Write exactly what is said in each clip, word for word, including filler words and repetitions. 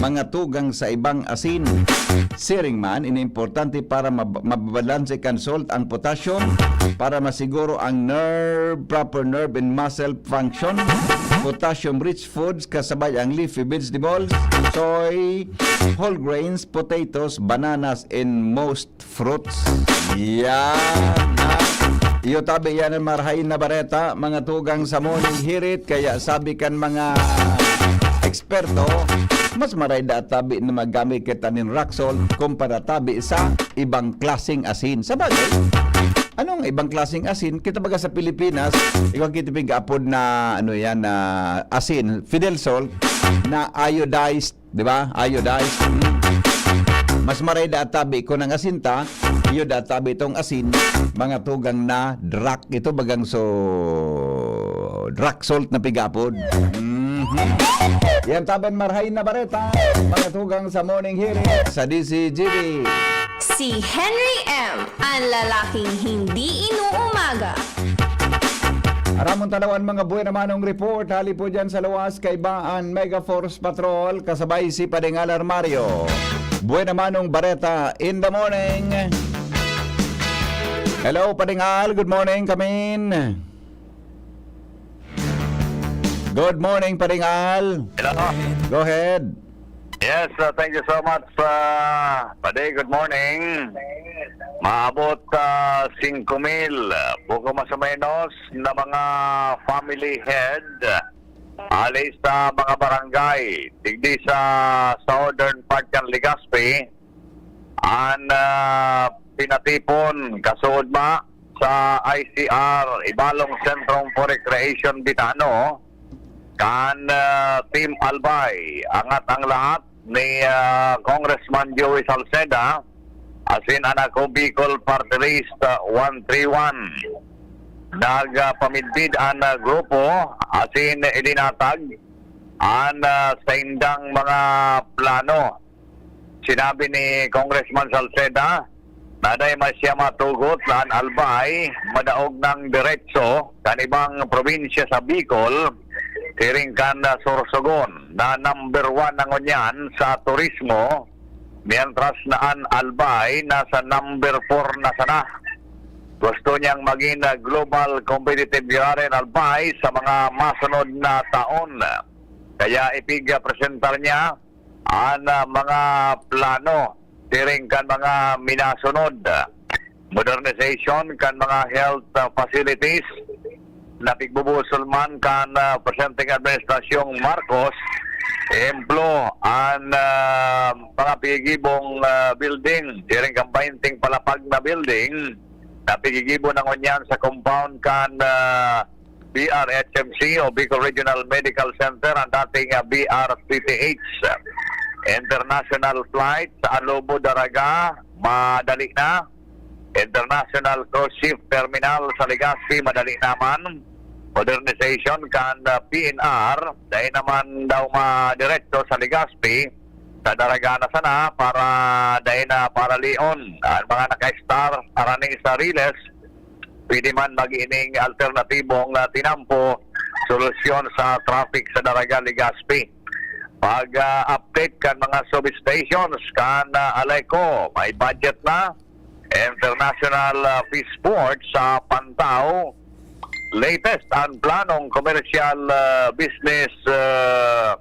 mga tugang sa ibang asin. Siring man, ini importante para mab-, mababalanse kan salt ang potassium para masiguro ang nerve, proper nerve and muscle function. Potassium-rich foods kasabay ang leafy vegetables, soy, whole grains, potatoes, bananas, and most fruits. Yan, ha? Iyo tabi yan ang marahay na bareta, mga tugang sa Morning Hirit. Kaya sabi kan mga eksperto, mas maray da tabi na magamit kita nin rock salt kumpara tabi sa ibang klaseng asin. Sa bagay, anong ibang klaseng asin? Kita baga sa Pilipinas, ikaw kita pig-apod na, ano yan, na asin, Fidel salt, na iodized, di ba? Iodized. Mm. Mas maray da tabi ko ng asin ta, iyo da tabi itong asin, mga tugang na drak. Ito bagang so, drak salt na pig-apod. Mhm. Yan taban marahay na bareta, mga tugang sa Morning Hirit sa D C G B. Si Henry M, ang lalaking hindi inuumaga. Aramon ta daw an mga buena manong report hali po dyan sa luwas, kaiba an Mega Force Patrol kasabay si Pading Alar Mario. Buena manong bareta in the morning. Hello, Pading Al. Good morning, kamin. Good morning, Pading Al. Hello. Go ahead. Yes, uh, thank you so much, uh, Pade. Good morning. Maabot sa singko mil, uh, buko mas o menos, na mga family head, uh, hali sa mga barangay, digdi sa southern part kan Legazpi, an, uh, pinatipon kasuodma sa I C R, Ibalong Centrum for Recreation Bitano, kan, ah, Team Albay. Angat ang lahat ni, ah, Congressman Joey Salceda, asin an Ako Bicol Party List, ah, one three one. Nagpamidbid an, ah, grupo asin ilinatag an, ah, saindang mga plano. Sinabi ni Congressman Salceda na dai man siya matugot na an Albay madaog nang diretso kan ibang probinsya sa Bicol, siring kan, ah, Sorsogon, na number one na ngunyan sa turismo, mientras na an Albay nasa number four na sana. Gusto niyang magin, ah, global competitive giraray an Albay sa mga masunod na taon. Kaya ipigpresentar niya an, ah, mga plano siring kan mga minasunod, ah, modernization kan mga health, ah, facilities na pigbubusol man kan, ah, presenteng administrasyong Marcos, ehemplo, an, ah, mga pigigibong, ah, building, siring kan bainting palapag na building na pigigibo na ngunyan sa compound kan, ah, B R H M C o Bicol Regional Medical Center, ang dating, ah, B R T T H. International flight sa Alobo, Daraga, madali na. International Cruise Ship Terminal sa Legazpi, madali naman. Modernization kan, ah, P N R, dai naman daw madiretso sa Legazpi, sa Daraga na sana para dai na paralion. Ang mga naka-star, arani sa Riles, pwede man mag-ining alternatibong, ah, tinampo, solusyon sa traffic sa Daraga, Legazpi. Pag, ah, update kan mga substations kan, ah, Aleco, may budget na. International, ah, Fish Port sa Pantao. Latest ang planong commercial, ah, business, ah,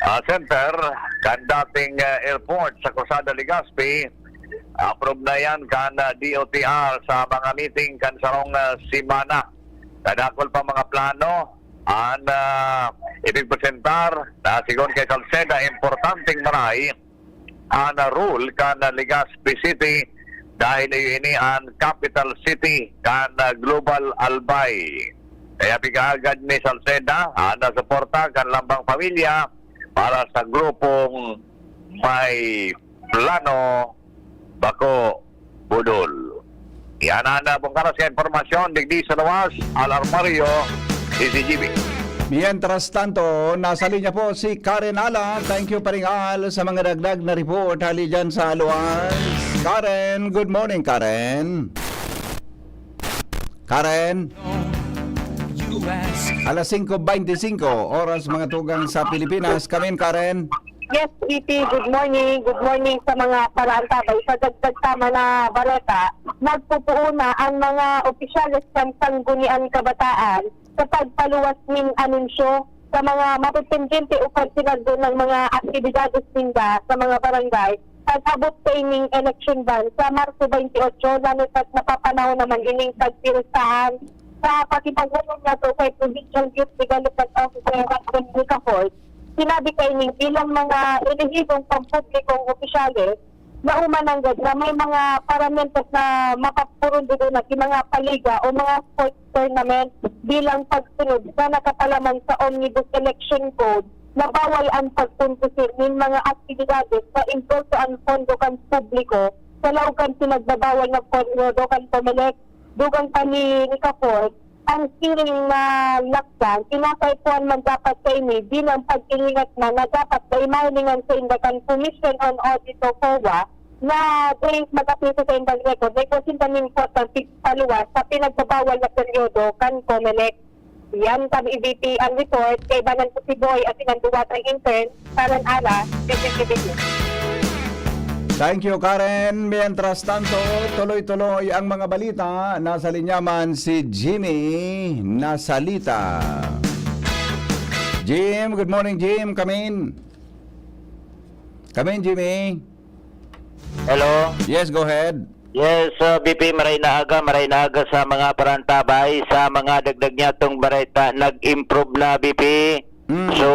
ah, center kan dating, ah, airport sa Cruzada, Legazpi. Approve na yan kan, ah, D O T R sa mga meeting kan sarong, ah, semana. Kadakul pa mga plano an, ah, ipigpresentar na sigon kay Salceda, importanteng maray an, ah, role kan, ah, Legazpi City dahil iyo ini an capital city kan, ah, Global Albay. Kaya pigaagad ni Salceda an, ah, suporta kan lambang pamilya para sa grupong may plano bako budol. Yan ang, ah, bungkaras ka impormasyon digdi sa luwas, Alarmario, D C G B. Mientras tanto, nasa linya po si Karen Ala. Thank you, Paring Al, sa mga dagdag na report hali dyan sa luwas. Karen, good morning, Karen. Karen? Alas singko beintisinko, oras mga tugang sa Pilipinas. Kamin, Karen? Yes, E P, good morning. Good morning sa mga paraantabay. Sa dagdag tama na bareta, nagpupuuna ang mga opisyales kan Sangguniang Kabataan sa pagpaluwas nin anunsyo sa mga mapipindiente o pagsinagdo ng mga aktibidades ninda sa mga barangay pag-abot kaining election ban sa Marso twenty-eight, lalo na't napapanahon naman ining pagpiristahan sa pakipag-unom na to kay Provincial Youth Development Officer Rodman Ricafort. Sinabi kaining bilang mga elehidong pampublikong opisyales, nauman nanggad na may mga paramentos na mapapurundo na ki mga paliga o mga sports tournament bilang pagsunod sa nakapalaman sa Omnibus Election Code na bawal ang pagkondusir nin mga aktibidades na insulto an pondo kan publiko sa laog kan pinagbabawal na peryodo kan Comelec. Dugang pa ni Ricafort, ang siring na laksan, kinakaipuhan man dapat kaini bilang pag-ingat na, na dapat dai mahilingan sainda kan Commission on Audit o COA na dai mag-apiso saindang record, na igwa sinda nin kwartang pigpaluwas sa pinagbabawal na peryodo kan Comelec. Yan, kami V P ang report. Kaibanan ko si Boy at sinanduwatang intern, Karen Ala, P C C B News. Thank you, Karen. Mientras tanto, tuloy-tuloy ang mga balita. Nasa linya man si Jimmy Nasalita. Jim, good morning, Jim. Come in. Come in, Jimmy. Hello? Yes, go ahead. Yes, uh, B P, maray na aga, maray na aga sa mga parantabay, sa mga dagdag niyatong bareta, nag-improve na, B P. Mm. So,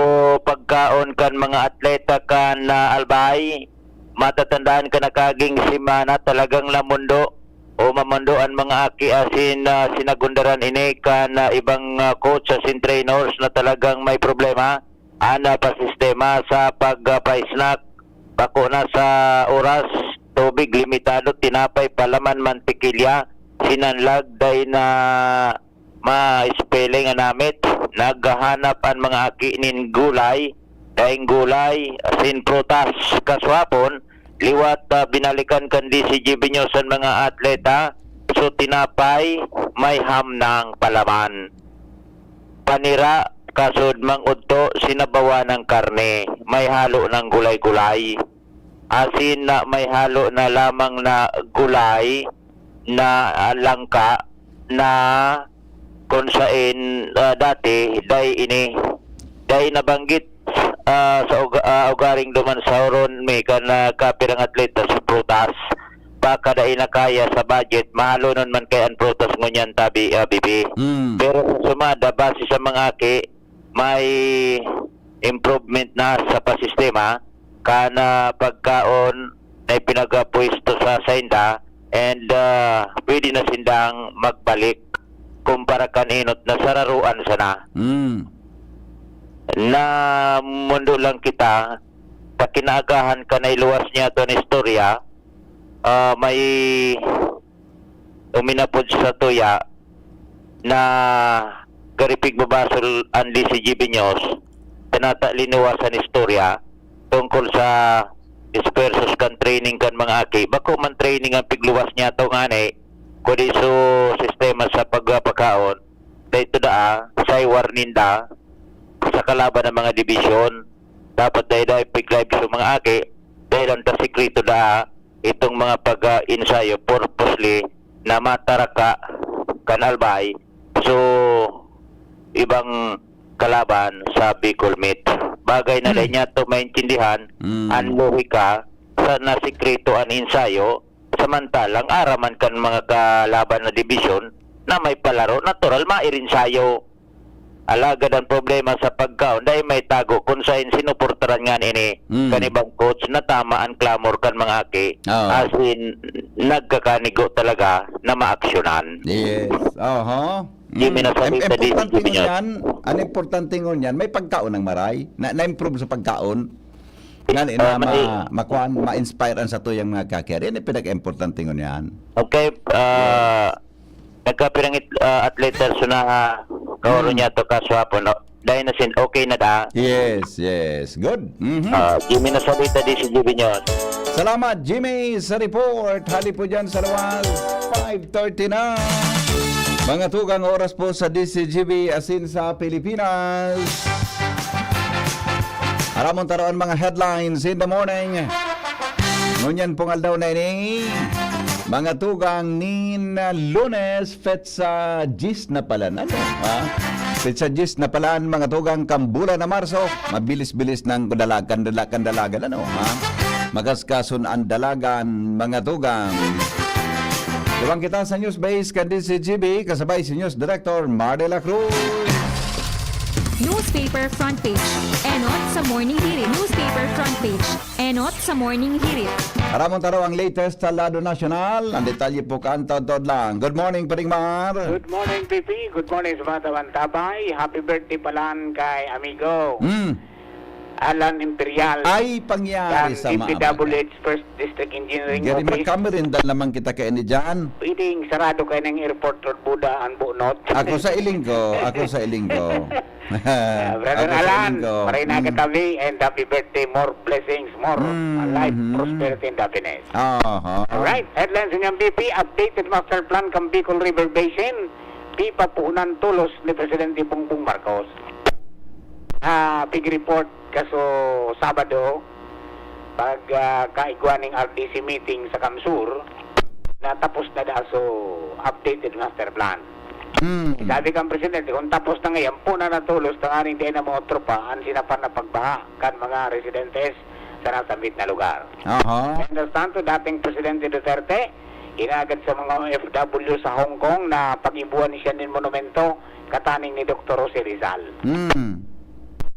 pagkaon kan mga atleta kan uh, Albay, matatandaan ka na kaging semana, talagang lamundo o mamundo ang mga aki asin uh, sinagundaran ini kan uh, ibang uh, coach asin trainers na talagang may problema an uh, pasistema sa pag uh, pa-snack. Bako na sa oras, tubig limitado, tinapay, palaman, mantikilya, sinanlag, dai na ma-spelling an namit. Naghahanap an mga aki nin gulay, daing gulay, asin prutas. Kaswapon, liwat ah, binalikan kan D C G B News an mga atleta. So, tinapay, may ham nang palaman. Panira, kasod mang udto, sinabawan ng karne, may halo ng gulay-gulay. Asin na may halo na lamang na gulay na ah, langka na kung sain ah, dati, dai ini, dai nabanggit ah, sa uga- ah, ugaring duman sa huron mi kan ah, kapirang atleta sa prutas. Baka dai na kaya sa budget, mahalonon man kaya ang prutas ngunyan tabi, ah, B P. Mm. Pero sa sumada, base sa mga aki, may improvement na sa pasistema, kana pagkaon na ipinagapwesto sa sainda, and ah, pwede na sindang magbalik kumpara kan inot na sararuan sana. Mm. Na mundo lang kita, sa kinaagahan ka na iluwas niya to istorya, ah, may uminapod sa tuya na garipig babasol ang D C G B News, tanata linuwasan istorya tungkol sa esfuerzos kan training kan mga aki. Bako man training ang pigluwas niya to ngani, kundi so sistema sa pagpakaon, dahil to daa, sa iwar ninda, sa kalaban ng mga dibisyon. Dapat dahil dahil pig-live sa mga aki, dahil ang sikreto daa, itong mga pag-ensayo purposely na mataraka kan Albay. So, ibang kalaban sa Bicol Meet. Bagay na Hmm. dahil niya to maintindihan, Hmm. ang lohika sa nasikreto ang ensayo, samantalang araman kan mga kalaban na dibisyon na may palaro, natural, mairinsayo. Alagad ang problema sa pagkaon, dahil may tago kung sain sinuportaran nga ini Mm. kan ibang coach na tama ang clamor kan mga aki. Oo. As in, nagkakanigo talaga na maaksyonan. Yes. Oho. Di may nasalita, di importante di niya. Ngunyan, ang importante ngunyan, may pagkaon ng maray. Na, na-improve sa pagkaon. Nga ni, na Ah, may- ma, makuan, ma-inspire ang sa tuyang mga kakiyar. Yan ang pinag-importante ngunyan. Okay, ah, nagkapirang it- ah, atleta sa na kaoro Hmm. niya to kaswapo, no? Dahil na sin, okay na da. Yes, yes. Good. Mhm. Ah, Jimmy Nasalita, D C G B News. Salamat, Jimmy, sa report. Hali po dyan sa luwas. Five thirty na. Mga tugang oras po sa D C G B asin sa Pilipinas. Aramon ta an mga headlines in the morning. Ngunyan pong aldaw na ini, mga tugang nin Lunes, petsa diyes na pala, ano, ha? Petsa diyes na pala an mga tugang kan bulan na Marso. Mabilis-bilis nang dalagan, dalagan, dalagan, ano, ha? Magaskason an dalagan, mga tugang. Duman kita sa News Base kan D Z G B, kasabay si News Director Mar de la Cruz. Newspaper front page. Enot sa Morning Hirit. Newspaper front page. Enot sa Morning Hirit. Aramon ta an latest sa lado nasyonal. Ang detalye po kan taod-taod lang. Good morning, Paring Mar. Good morning, P P. Good morning sa mga tawantabay. Happy birthday palan kay amigo. Mm. Alan Imperial. Ay, pangyari kan sa D P W H First District Engineering Office. Gari, magkamerenda naman kita kaini dyan. Pwedeng sarado kayo ng airport road, Buda, ang bunot. Ako sa iling ko, ako sa iling ko. Ah, Brother Alan, maray na katabi, and happy birthday. More blessings, more life, prosperity, and happiness. Aha. Alright, headlines niyan, B P, updated master plan kan Bicol River Basin. Di pa puunan tolos ni Presidente Bongbong Marcos. Ah, pig-report kaso Sabado, pag, ah, kaigwa ning R D C meeting sa Kamsur, na tapos na daw so updated master plan. Mm. Sabi kan presidente, kung tapos na ngayon, puna na tolos, tanganing di na mga tropa, ang sinapan na pagbaha kan mga residentes sa nasambit na lugar. Aha. Mientras tanto, dating Presidente Duterte, inagad sa mga O F W sa Hong Kong na pag-ibuan siya nin monumento kataning ni Doktor Jose Rizal. Hmm.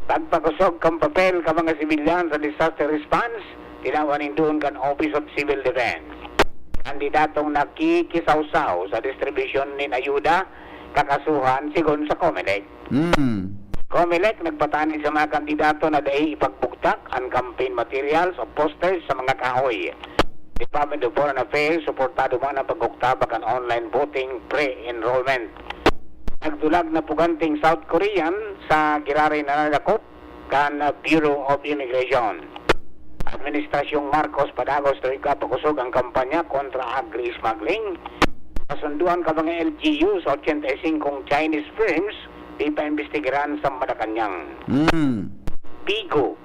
Pagpakosog kan papel kan mga sibilyan sa disaster response, tinawan nin duon kan Office of Civil Defense. Kandidatong nakikisawsaw sa distribusyon nin ayuda, kakasuhan, sigon sa Comelec. Hmm. Comelec nagpatanid sa mga kandidato na dai ipagbugtak an campaign materials o posters sa mga kahoy. Department of Foreign Affairs, suportado man ang pag-oktaba kan online voting pre-enrollment. Nagdulag na puganting South Korean sa giraray na nadakop kan Bureau of Immigration. Administrasyong Marcos padagos troika pakosog ang kampanya kontra agri-smuggling. Kasunduan kan mga L G U sa ochenta y singkong Chinese firms, ipaimbestigaran sa Malacañang. Hmm. Pigo.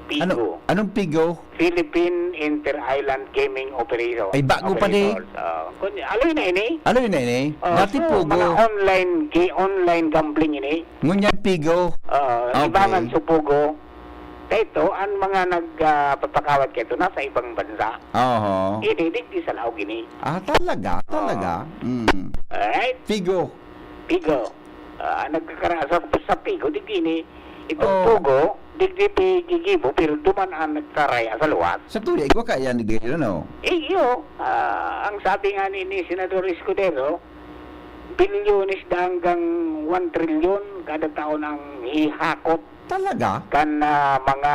Pigo. Ano, anong Pigo? Philippine Inter-Island Gaming Operator. Ay, bago pa, di? Operators. Ah, kun-, aloy na ini? Aloy na ini? Oh, dati so, Pugo. Mga online ga-, online gambling ini. Ngunyan Pigo. Oo, okay. Ibangan sa Pugo. Kaya ito, ang mga nag, ah, papakawat kaya ito, nasa ibang bansa. Oho. Ini, digdi sa laog ini. Ah, talaga? Oo. Talaga? Mm. Alright? Pigo. Pigo. Ah, nagkakara-, sa, sa Pigo, digdi ini. Itong Oo. Pugo, digdi pi gigibo, pero duman ang nagkaraya sa luwas. Sa tuya, igwa kaya ni Deo, no? Eh, iyo, ah, ang sabi nga ni, ni Senador Escudero, bilyones na hanggang one trilyon kada taon ang hihakot Talaga? kan, ah, mga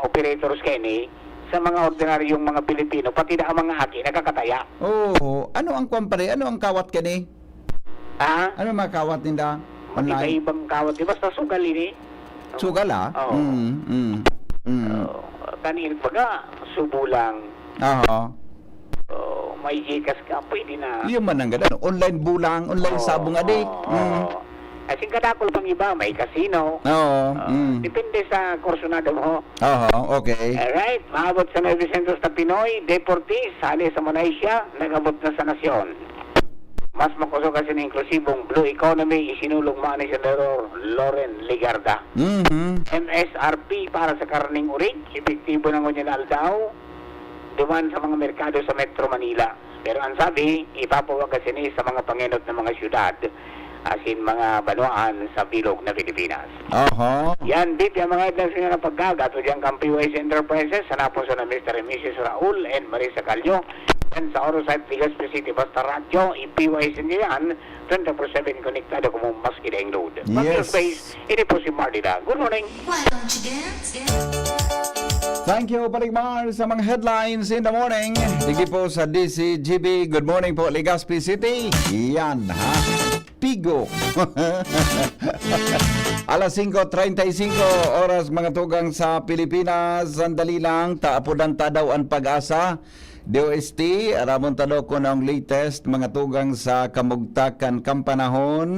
operators kini sa mga ordinaryong mga Pilipino, pati na ang mga aki nakakataya. Oo. Ano ang kwan, pare? Ano ang kawat kani? Ha? Ano ang mga kawat ninda? Online? Magkakaibang kawat. Di basta sugal ini. Sugal, ah? Oo. Mm, mm, mm. Oo. Kani, baga, subo lang. Aha. Oh, may Gcash ka, pwede na. Iyo man ang ganda, no? Online bulang, online Oo, sabong, adi. Oo, Mm. oo. Asin kadakol pang iba, may casino. Oo, Ah, mm. depende sa kursunado mo. Aha, okay. Alright, maabot sa nine hundred na Pinoy deportees, hali sa Malaysia, nag-abot na sa nasyon. Mas makosog asin inklusibong blue economy, isinulong man ni Senador Loren Legarda. Mhm. M S R P para sa karneng orig, epektibo na ngunyan na aldaw, duman sa mga merkado sa Metro Manila. Pero ang sabi, ipapawagas ini sa mga pangenot na mga syudad, asin mga banwaan sa bilog na Pilipinas. Aha. Yan, B P, ang mga headlines na pagkagat o diyan kang P Y S Enterprises, hanapon sa na Mister and Missus Raul and Marisa Callo. Yan sa Orosite, Legazpi City, basta radyo, i-P Y S niyo yan, twenty-four seven konektado kamo maski daing load. Yes. Pag-news base, ini po si Marley Da. Good morning. Why don't you dance? Thank you, Paring Mar, sa mga headlines in the morning. Digdi po sa D C G B. Good morning po, Legazpi City. Yan, ha? Pigo. Alas singko treinta y cinco oras, mga tugang sa Pilipinas. Sandali lang, taapodan ta daw an Pag-asa. D O S T, aramon ta daw kun ang latest, mga tugang, sa kamugtakan kan panahon.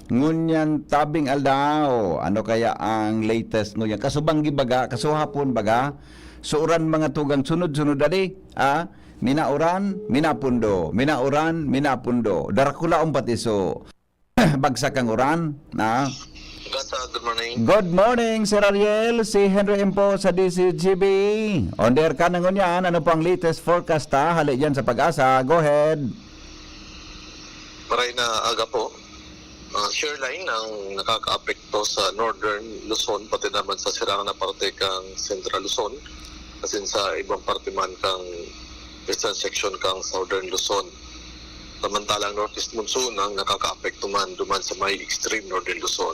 Ngunyan tabing aldaw, ano kaya ang latest ngunyan? Kasubanggi baga, kasuhapon baga, suuran, mga tugang, sunod-sunod, adi, ah? Minauran, minapundo, minauran, minapundo. Darakulaon pati so. Bagsak ang uran, na. Gasa, good morning. Good morning, Sir Ariel. Si Henry M po sa D C G B. On the air ka na ngunyan. Ano po ang latest forecast, ha? Hali dyan sa Pag-asa. Go ahead. Maray na aga po. Ah, shear line ang nakakaapekto sa Northern Luzon, pati naman sa sirangan na parte kang Central Luzon, asin sa ibang parte man kang Eastern section kang Southern Luzon. Samantalang northeast monsoon ang nakakaapekto man duman sa may extreme northern Luzon.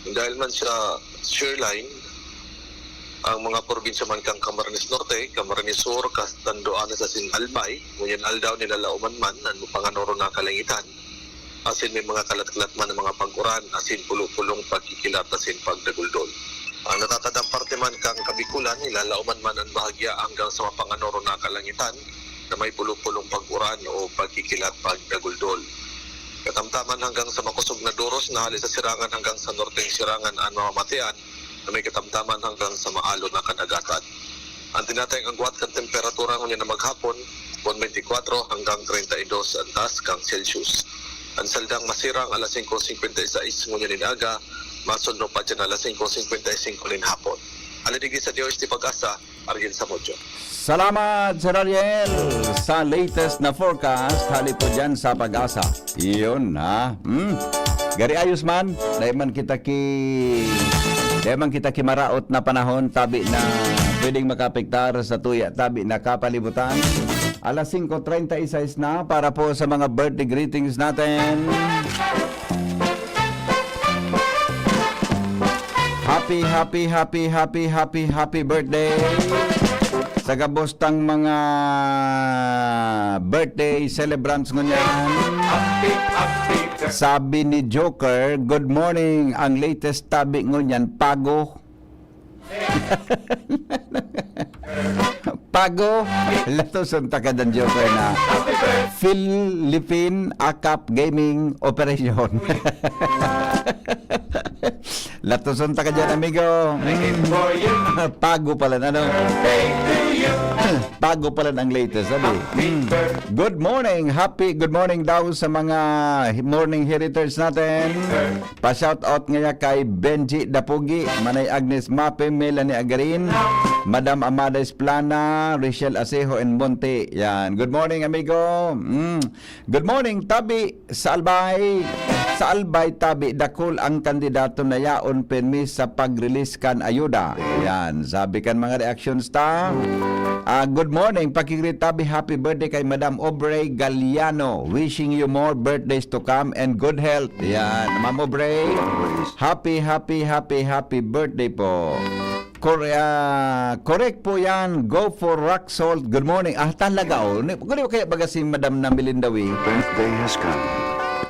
Dahil man sa shear line, ang mga probinsya man kang Camarines Norte, Camarines Sur, Catanduanes asin Albay, ngunyan aldaw nilalaoman man an mapanganoro na kalangitan, asin may mga kalat-kalat man na mga pag-uran asin pulo-pulong pagkikilat asin pagdaguldol. Ang natatadang parte man kang Kabikulan, nilalaoman man an bahagya hanggang sa mapanganoro na kalangitan, na may pulo-pulong pag-uran o pagkikilat pagdaguldol. Katamtaman hanggang sa makosog na doros na hali sa sirangan hanggang sa norteng sirangan an mamamatian na may katamtaman hanggang sa maalon na kadagatan. Ang tinatayang agwat kan temperatura ngunyan na maghapon, one twenty-four hanggang treinta y dos antas kang Celsius. Ang saldang masirang alas singko singkwenta y sais ngunyan nin aga, masunod pa dyan alas singko singkwenta y singko nin hapon. Hali digdi sa D O S T Pag-asa, Ariel Samudio. Salamat, Sir Ariel, sa latest na forecast. Hali po dyan sa Pag-asa. Yun, ha? Hmm? Gari ayos man, dahil man kita ki... dahil man kita kimaraot na panahon, tabi na pwedeng makapektar sa tuya, tabi na kapalibutan. Alas singko treinta y seis na para po sa mga birthday greetings natin. Happy, happy, happy, happy, happy, happy birthday sa gabos tang mga birthday celebrants ngunyan. Sabi ni Joker, "Good morning. Ang latest tabi ngunyan, pago." Pago, latoson ta ka dyan, Joker, na Philippine Akap Gaming Operation. Latoson ta ka dyan, amigo. Mm. Pago pala, ano? Pago pala ang latest, sabi. Mm. Good morning, happy good morning daw sa mga morning heriters natin. Pa-shoutout ngaya kay Benji Dapugi, Manay Agnes Mape, Melanie Agarin, Madam Amada Esplana, Richelle Asejo, and Monte. Yan. Good morning, amigo. Mm. Good morning, tabi sa Albay. Sa Albay, tabi, dakul ang kandidato na yaon permi sa pag-release kan ayuda. Yan. Sabi kan mga reactions ta. Ah, good morning, pakigreet tabi, happy birthday kay Madam Aubrey Galiano. Wishing you more birthdays to come and good health. Yan, Ma'am Aubrey. Happy, happy, happy, happy birthday po. Kore-, ah, correct po yan. Go for rock salt. Good morning. Ah, talaga, oh. Ni-, kung di ba kaya baga si Madam na Milindawi? Birthday has come.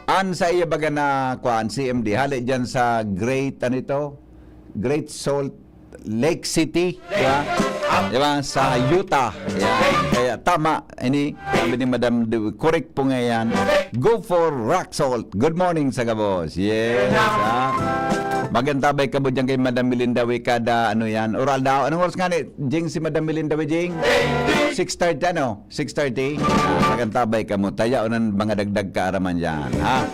An sa iya baga na, kuan, C M D. Hali dyan sa Great, ano ito? Great Salt Lake City, di ba? Di ba? Sa Utah. Yan. Kaya tama, ini, sabi ni Madam, correct po nga yan. Go for rock salt. Good morning sa gabos. Yes, ha? Magantabay kamo dyan kay Madam Milindawi kada, ano yan, oral daw. Anong oras nga ni, Jing, si Madam Milindawi, Jing? Six thirty, ano? Six thirty. Magantabay kamo. Tayaon ang mga dagdag kaaraman dyan, ha?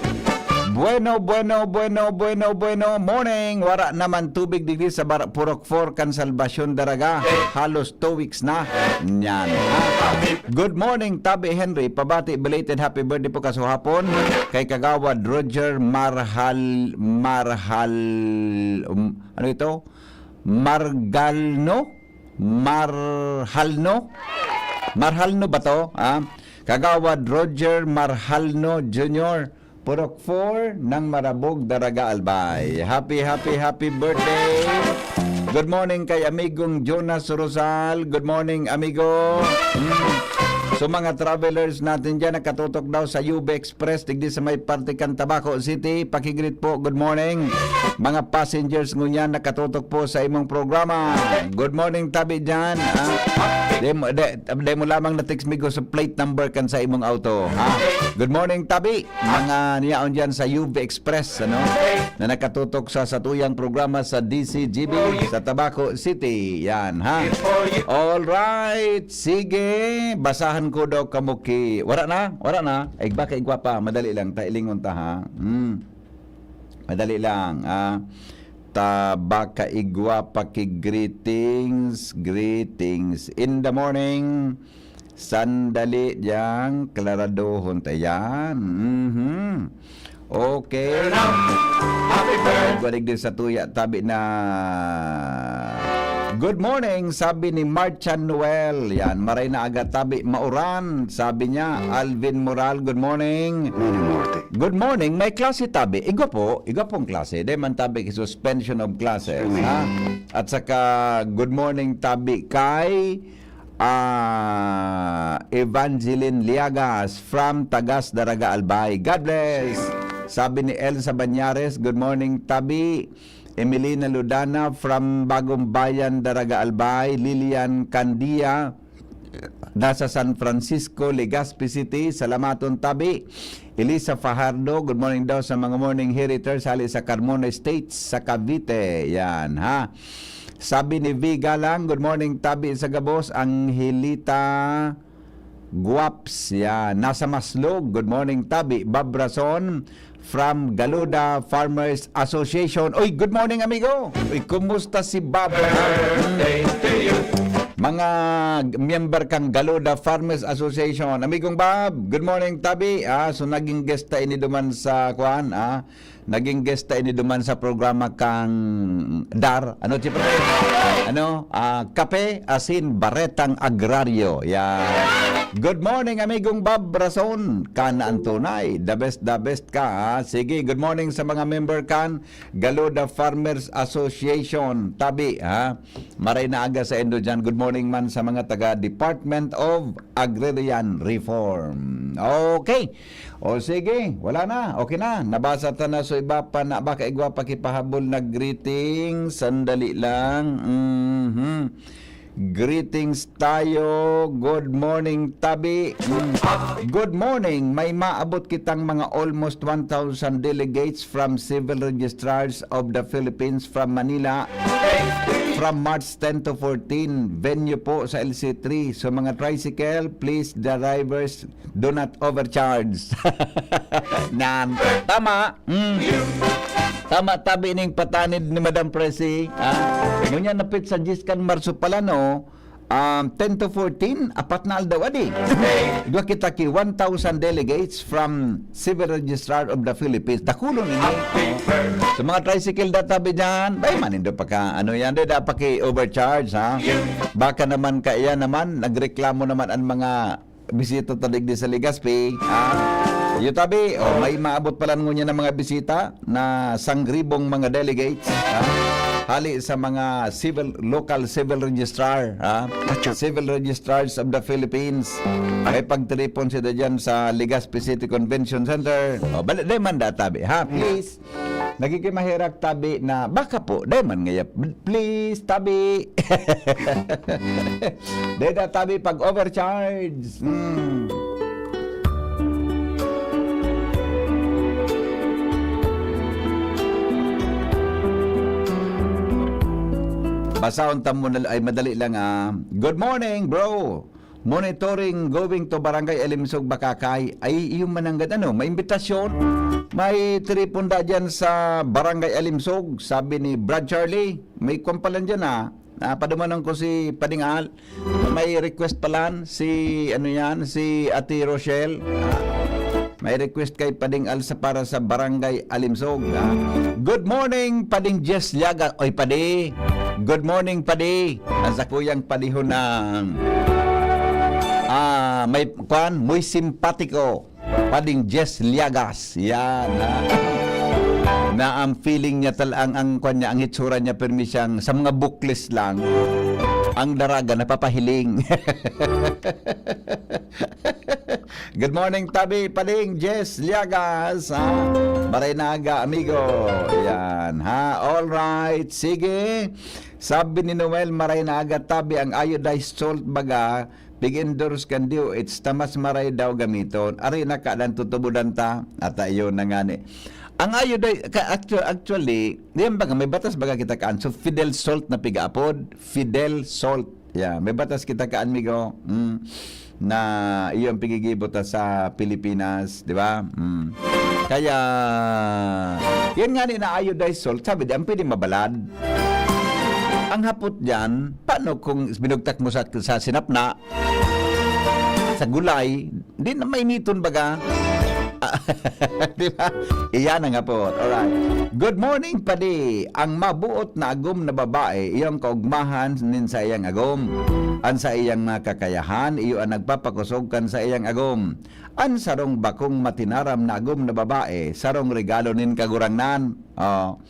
Bueno, bueno, bueno, bueno, bueno. Morning. Wara naman tubig digdi sa Bar-, Purok four kan Salvacion Daraga. Halos two weeks na. Yan. Good morning, Tabi Henry. Pabati, belated happy birthday po kasuhapon kay Kagawad Roger Marhal, Marhal, um, ano ito? Margalno? Marhalno? Marhalno ba to? Ah? Kagawad Roger Marhalno Junior, Purok four ng Marabog, Daraga, Albay. Happy, happy, happy birthday! Good morning kay amigong Jonas Rosal. Good morning, amigo. Mm. So, mga travelers natin dyan, nakatutok daw sa U B Express, digdi sa may parte kan Tabaco City. Pakigreet po, good morning. Mga passengers ngunyan, nakatutok po sa imong programa. Good morning, tabi dyan. Ah, di mo, di, di mo lamang na-text mi ko sa plate number kan sa imong auto. Ha? Good morning, tabi. Mga niyaon dyan sa U B Express, ano? Na nakatutok sa satuyang programa sa D C G B sa Tabaco City. Yan, ha? All right. Sige, basahan ko daw kamo ki-, wala na? Wala na? Ay, baka igwa pa. Madali lang. Tailingon ta, ha? Hmm. Madali lang, ah. Ta baka igwa pa ki greetings, greetings in the morning. Sandali dyan, klaradohon ta yan. Mhm. Okay. Happy birthday. Balik din sa tuya, tabi na, "Good morning," sabi ni Marchan Noel. Yan, maray na aga, tabi, mauran, sabi niya. Alvin Moral, good morning. Morning, Morty. Good morning, may klase, tabi. Igwa po, igwa pong klase. Di man, tabi, suspension of classes, ha? At saka, good morning, tabi, kay, ah, Evangeline Liagas from Tagas, Daraga, Albay. God bless. Sabi ni Elsa Banyares, "Good morning, tabi." Emelina Ludana from Bagong Bayan, Daraga, Albay. Lilian Candia, nasa San Francisco, Legazpi City. Salamaton, tabi. Elisa Fajardo, good morning daw sa mga morning heriters hali sa Carmona Estates, sa Cavite. Yan, ha. Sabi ni V Galang, "Good morning, tabi sa gabos." Angelita Guaps, yan. Nasa Maslog, good morning, tabi. Bob Rason, from Galuda Farmers Association. Uy, good morning, amigo. Uy, kumusta si Bob? Mga member kang Galuda Farmers Association. Amigong Bob, good morning, tabi. Ah, so naging guest ta ini duman sa, kuan, ah, naging guest ta ini duman sa programa kang Dar. Ano, siyempre? Ano? Ah, Kape, Asin, Baretang Agraryo. Yan. Good morning, amigong Bob Rason. Kana ang tunay. The best, the best ka, ha? Sige, good morning sa mga member kan Galuda Farmers Association. Tabi, ha? Maray na aga sa indo dyan. Good morning man sa mga taga Department of Agrarian Reform. Okay. O sige, wala na. Okay na. Nabasa ta na, so iba pa na, baka igwa pa kipahabol na greeting. Sandali lang. Mhm. Greetings tayo. Good morning, tabi. Mm. Good morning. May maabot kitang mga almost one thousand delegates from civil registrars of the Philippines from Manila from March ten to fourteen. Venue po sa L C three. So, mga tricycle, please, drivers, do not overcharge. Nan. Tama. Mm. Tama, tabi ning patanid ni Madam Presi. Ah, ngunyan napit sa diyes kan Marso pala, no? Um, ten to fourteen, apat na aldaw adi. Igwa kita ki one thousand delegates from Civil Registrar of the Philippines. Dakulon ini. Sa mga tricycle da, tabi dyan, bay, manindo pa ka, ano yan, da, da pa ki overcharge, ha? Baka naman kaya naman, nagreklamo naman ang mga bisita ta digdi sa Legazpi, ha? Iyo tabi, o, may maabot pala ngunyan ng mga bisita na sangribong mga delegates, ha? Hali sa mga civil, local civil registrar, ha? Atyo. Civil Registrars of the Philippines. Ay. May pagtiripon sila dyan sa Legazpi City Convention Center. O, bali, di man da tabi, ha? Please. Nagiging maherak tabi na, baka po, dai man ngaya, please, tabi. Dai da tabi pag overcharge. Hmm. Basahon ta muna, ay, madali lang, ah. Good morning, bro. Monitoring going to Barangay Alimsog, Bacacay. Ay, iyo man nanggad, ano, may imbitasyon. May tripon da dyan sa Barangay Alimsog, sabi ni Brad Charlie. May kwan pa lang dyan, ah. Ah, padumanon ko si Pading Al. May request pa lang si, ano yan, si Ate Rochelle. Ah, may request kay Pading Alsa para sa Barangay Alimsog, ha? Good morning, Pading Jess Liagas. Oy, Padi. Good morning, Padi. Ang sakuyang padihon na, ah, may, kwan, muy simpatiko. Pading Jess Liagas. Yan, ha? Na ang feeling niya tal-, ang, ang, kwan niya, ang hitsura niya, pirmi siyang, sa mga buklis lang, ang daraga, napapahiling. Good morning, tabi, Pading Jess Liagas, ha? Maray na aga, amigo. Yan, ha? All right, sige. Sabi ni Noel, maray na aga, tabi, ang iodized salt baga, pig-endorse kan D O H, ta mas maray daw gamiton. Ari na ka, dan tutubodan ta. At ayun na nga ni. Ang iodized, ka, actu-, actually, yan baga, may batas baga kita kaan. So, Fidel salt na pigaapod. Fidel salt. Yeah, may batas kita kaan, amigo. Mm. Na iyo ang pigigibo ta sa Pilipinas, di ba? Mm. Kaya, yan nga ni na iodized salt, sabi di, ang pwede mabalad. Ang hapot dyan, paano kung binugtak mo sa, sa sinapna, sa gulay, di na mainiton baga? Di ba? Iyan ang hapot. Alright. Good morning, padi. Ang mabuot na agom na babae, iyo ang kaugmahan nin saiyang agom. An saiyang mga kakayahan, iyo ang nagpapakosog kan saiyang agom. An sarong bakong matinaram na agom na babae, sarong regalo nin Kagurangnan. Oh.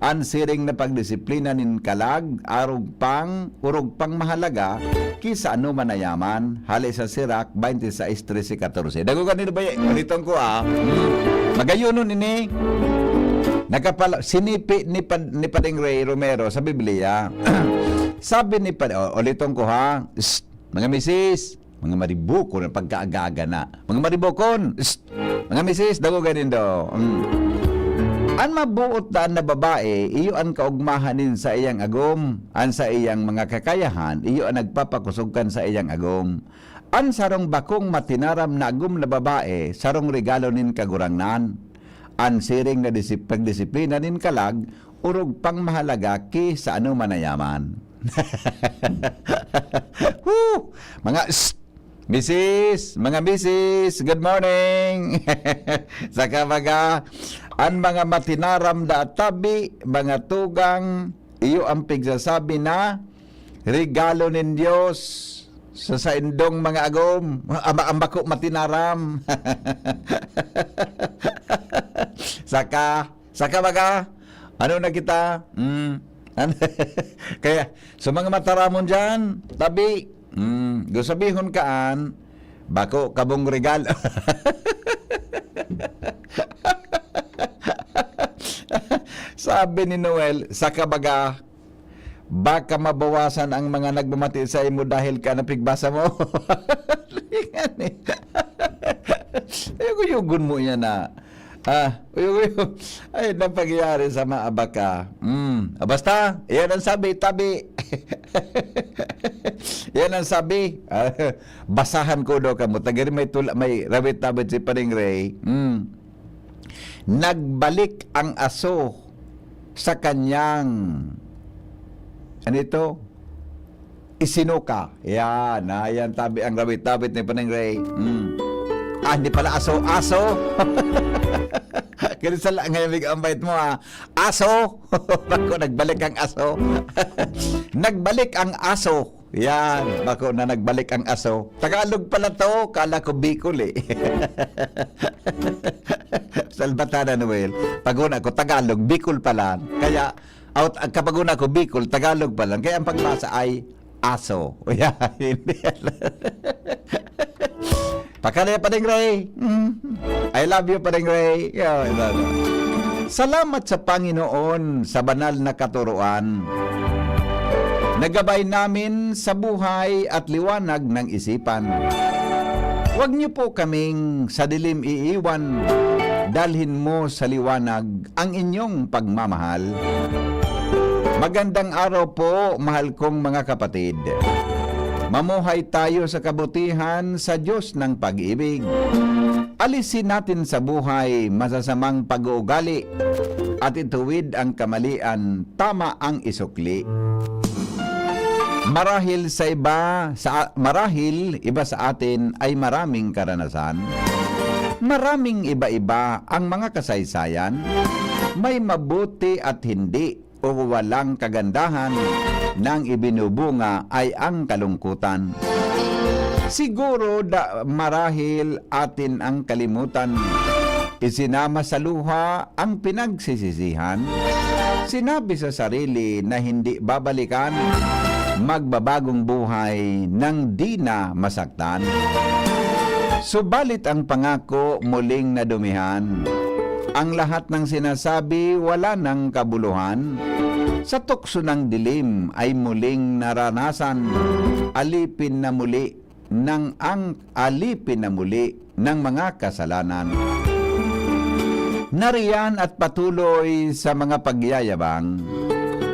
An siring na pagdisiplina nin kalag, arog pang, orog pang mahalaga, ki sa anoman na yaman, hale sa Sirach twenty-six trese catorce. Dagogan nindo ba, uliton ko, ah. Hmm. Magayonon ini. Nakapala-, sinipi ni Pad-, ni Pading Ray Romero sa Biblia. Sabi ni Pad-, oh, uliton ko, ha. Shh, mga misis, mga maribokon na pagkaaga-aga na. Mga maribokon! Shh! Mga misis, dagogan nindo. Mm. An mabuot daan na babae, iyo an kaugmahan nin saiyang agom, an saiyang mga kakayahan, iyo an nagpapakosog kan saiyang agom. An sarong bakong matinaram na agom na babae, sarong regalo nin Kagurangnan. An siring na disip-, pagdisiplina nin kalag, orog pang mahalaga ki sa anoman na yaman. Woo! Mga s-, misis, mga misis, good morning. Saka mga, an mga matinaram da tabi, mga tugang, iyo ang pigsasabi na regalo nin Dios sa saindong mga agom. Ama, ang bako matinaram. Saka, saka baga, ano na kita? Mm. Kaya, sa mga mataramon dyan, tabi, mm, gusabihon kaan, bako kabong regalo. Sabi ni Noel, saka baga, baka mabawasan ang mga nagmamati sa imo dahil ka napigbasa mo. Ayoko yugon mo yan, ah. Ah, uyog, uyog. Ay, napagyari sa maabaka. Mm. Ah, basta, yan ang sabi, tabi. Yan ang sabi. Ah, basahan ko daw kamo. Tagari may tula-, may rawit-tabit si Paring Ray. Mm. Nagbalik ang aso sa kanyang, ano ito? Isinuka. Yan, ah, yan tabi ang rawit-tabit ni Panang Ray. Hmm. Ah, hindi pala aso, aso. Kaya sa la-, ngayon, big ang bait mo, ah. Aso! Bako, nagbalik ang aso. Nagbalik ang aso. Yan, bako na nagbalik ang aso. Tagalog pala to, kala ko Bicol eh. Salbatana Noel. Paguna ko, Tagalog, Bicol pala. Kaya, out, ang kapaguna ko, Bicol, Tagalog pala. Kaya ang pagbasa ay aso. Yan, hindi yan. Pakala, Pading Ray. Mm. I love you, Pading Ray. Yo, I love you. Salamat sa Panginoon sa banal na katuruan. Nagabay namin sa buhay at liwanag ng isipan. Huwag niyo po kaming sa dilim iiwan. Dalhin mo sa liwanag ang inyong pagmamahal. Magandang araw po, mahal kong mga kapatid. Mamuhay tayo sa kabutihan sa Diyos ng pag-ibig. Alisin natin sa buhay masasamang pag-uugali at ituwid ang kamalian, tama ang isukli. Marahil sa iba, sa, marahil iba sa atin ay maraming karanasan. Maraming iba-iba ang mga kasaysayan. May mabuti at hindi o walang kagandahan na ang ibinubunga ay ang kalungkutan. Siguro da, marahil atin ang kalimutan. Isinama sa luha ang pinagsisisihan. Sinabi sa sarili na hindi babalikan. Magbabagong buhay nang di na masaktan. Subalit ang pangako muling nadumihan. Ang lahat ng sinasabi wala nang kabuluhan. Sa tukso ng dilim ay muling naranasan. Alipin na muli ng ang alipin na muli ng mga kasalanan. Nariyan at patuloy sa mga pagyayabang,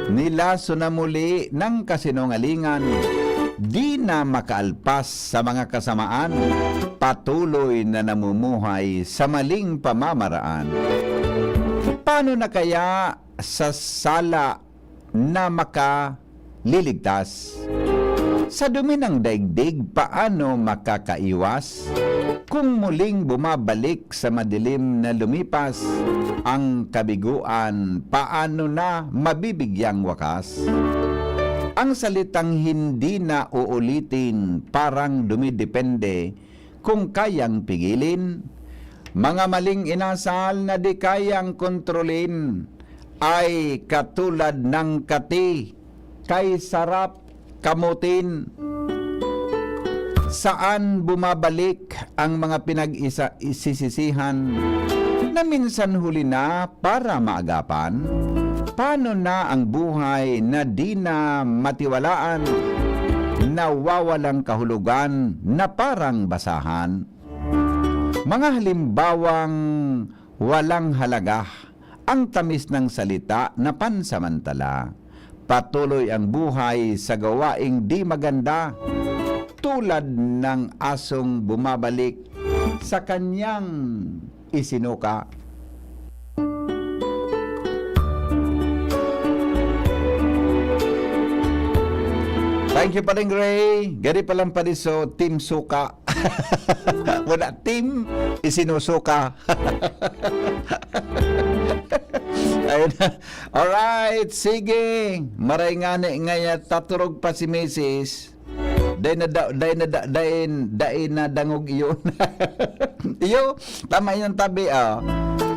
nilaso na muli ng kasinungalingan, di na makaalpas sa mga kasamaan, patuloy na namumuhay sa maling pamamaraan. Paano na kaya sa sala na makaliligtas? Sa dumi ng daigdig, paano makakaiwas? Kung muling bumabalik sa madilim na lumipas ang kabiguan, paano na mabibigyang wakas? Ang salitang hindi na uulitin parang dumidepende kung kayang pigilin. Mga maling inasal na di kayang kontrolin ay katulad ng kati, kay sarap kamutin. Saan bumabalik ang mga pinag-isa-, isisisihan na minsan huli na para maagapan? Paano na ang buhay na di na matiwalaan, nawawalang kahulugan na parang basahan? Mga halimbawang walang halaga, ang tamis ng salita na pansamantala. Patuloy ang buhay sa gawaing di maganda, tulad ng asong bumabalik sa kanyang isinuka. Thank you, Paring Ray. Gari palang padiso, Team Suka. Wala, Team Isinusuka. Ayun na. Alright, sige. Maray ngani ngaya taturog pa si misis. Dai na da-, dai na da-, dai, dai na dangog iyon. Iyo, tama yan, Tabi, ah.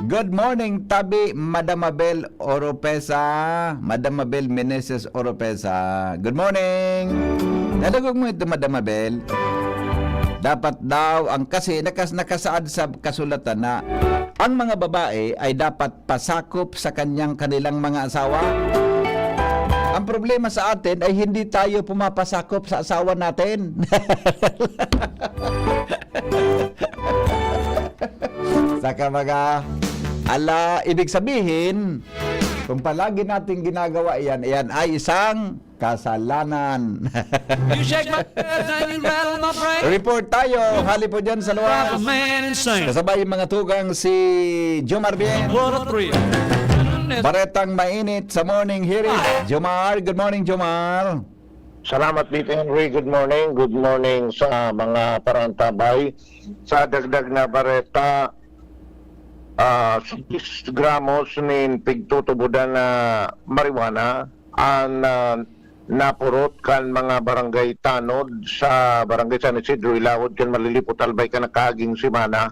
Good morning, Tabi, Madam Mabel Oropesa. Madam Mabel Meneses Oropesa. Good morning. Nadangog mo ito, Madam Mabel? Dapat daw, ang kasi, nakas-, nakasaad sa kasulatan na ang mga babae ay dapat pasakop sa kanyang kanilang mga asawa. Ang problema sa atin ay hindi tayo pumapasakop sa asawa natin. Saka mga, ala, ibig sabihin, kung palagi nating ginagawa yan, yan ay isang kasalanan. You shake my head and you rattle my brain. Report tayo, hali po dyan sa luwas. Drive a man insane. Kasabay yung mga tugang si Jomar Bien. What a thrill. Baretang mainit sa morning, here is Jomar. Good morning, Jomar. Salamat, Tito Henry. Good morning. Good morning sa mga parantabay. Sa dagdag na bareta, ah, six gramos nin pigtutubodan na marijuana an, ah, napurot kan mga barangay tanod sa Barangay San Isidro, Ilawod kan Malilipot, Albay kan nakaaging semana.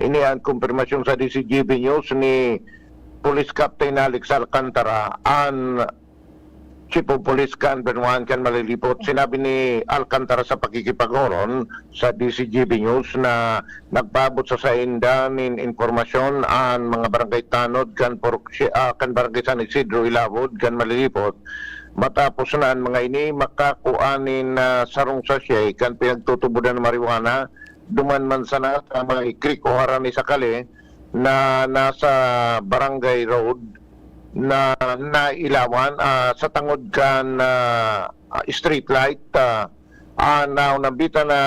Ini an kumpirmasyon sa D C G B News ni Police Captain Alex Alcantara, an Chief of Police kan Banwaan kan Malilipot. Sinabi ni Alcantara sa pakikipag-oron sa D C G B News na nagpaabot sa sainda nin impormasyon an mga barangay tanod kan Purok Si-, ah, kan Barangay San Isidro, Ilawod kan Malilipot. Matapos na an mga ini makakua nin, ah, sarong sachet kan pinagtutubodan na marijuana, duman man sana sa may creek o harani sa kali na nasa Barangay Road na nailawan, ah, sa tangod kan, ah, ah, street light, ah, ah, naunambitan na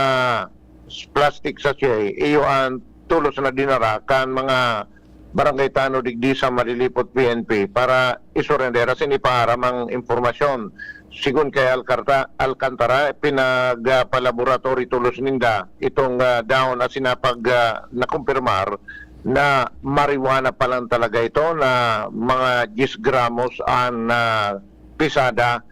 s-, plastic sachet, iyo an tolos na dinara kan mga barangay tanod digdi sa Malilipot P N P para isurrender asin ipaaram ang impormasyon. Sigon kay Alcarta-, Alcantara, pinagpalaboratory tolos ninda itong, ah, dahon asin napag-, ah, nakumpirmar na marijuana pa lang talaga ito, na mga diyes gramos an, ah, pisada.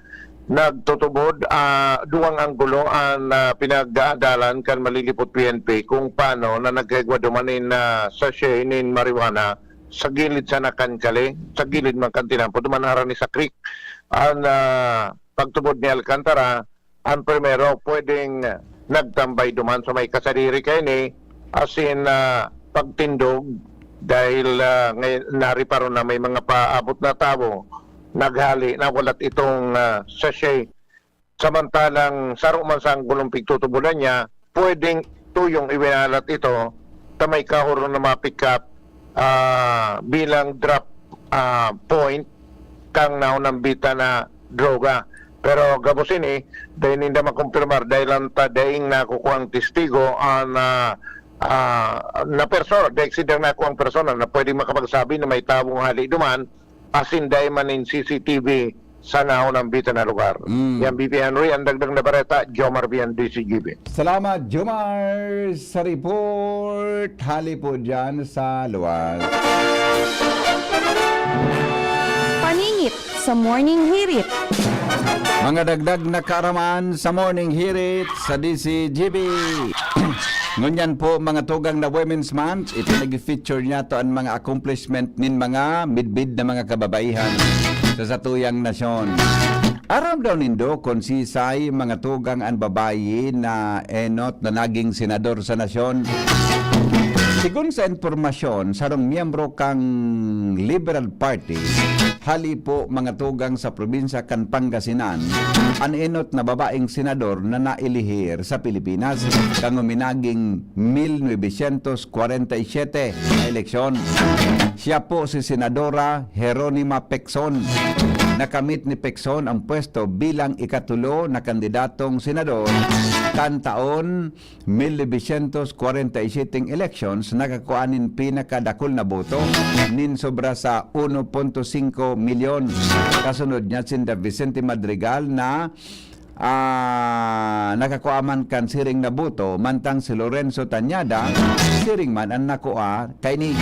Nagtutubod, ah, duwang anggulo an, ah, pinag-aadalan kan Malilipot P N P kung paano na nagkaigwa duman nin, ah, sachet nin marijuana sa gilid sana kan kali, sa gilid man kan tinampo, duman harani sa creek. An, ah, pagtubod ni Alcantara, ang primero, pwedeng nagtambay duman sa may kasadiri kaini, asin, ah, pagtindog dahil, ah, ngay-, nariparo na may mga paabot na tawo naghali na walat itong, ah, sachet. Samantalang saro man sa anggulong pigtutubolan niya, pwedeng tuyong iwinalat ito sa may kahuro na ma-pick up, ah, bilang drop, ah, point kan naunambitan na droga. Pero gabos ini, dai ninda makumpirmar, dai lang ta daing nakukuhang testigo an, ah, ah, na persona, dai sinda nakuhang persona na pwedeng makapagsabi na may tawong hali duman, asin dai man nin C C T V sa naunambitan na lugar. Mm. Yan, B P Henry, ang dagdag na bareta, Jomar Vian, D C G B. Salamat, Jomar, sa report. Hali po dyan sa luwas. Paningit sa Morning Hirit. Mga dagdag na kaaraman sa Morning Hirit sa D C G B. Ngunyan po, mga tugang na Women's Month, ito nag-feature niya to ang mga accomplishment nin mga midbid na mga kababaihan sa satuyang nasyon. Aram daw nindo kung sisay, mga tugang, an babayi na enot na naging senador sa nasyon? Sigon sa impormasyon, sarong miyembro kan Liberal Party, hali po, mga tugang, sa probinsya kan Pangasinan, an enot na babaeng senador na nailihir sa Pilipinas kan huminaging mil novecientos kwarenta y siyete na eleksyon. Siya po si Senadora Jeronima Pecson. Nakamit ni Pecson ang pwesto bilang ikatulo na kandidatong senador kan taon mil novecientos kwarenta y siyete elections, nakakua nin pinakadakul na boto, nin sobra sa uno punto singko milyon. Kasunod niya sinda Vicente Madrigal na, ah, nakakua man kan siring na boto, mantang si Lorenzo Tañada, siring man an nakua kaini.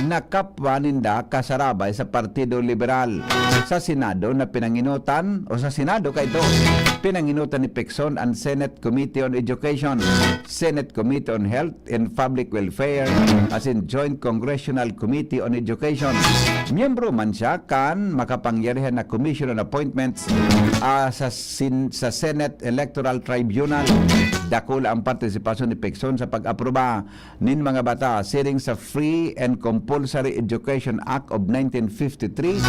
Nakapwa ninda kasarabay sa Partido Liberal sa Senado na pinanginotan, o sa Senado kaito, pinanginotan ni Pecson an Senate Committee on Education, Senate Committee on Health and Public Welfare, asin Joint Congressional Committee on Education. Miyembro man siya kan makapangyarihan na Commission on Appointments, ah, sa sin-, sa Senate Electoral Tribunal. Dakula ang partisipasyon ni Pecson sa pag-aproba nin mga batas siring sa Free and Compulsory Education Act of nineteen fifty-three,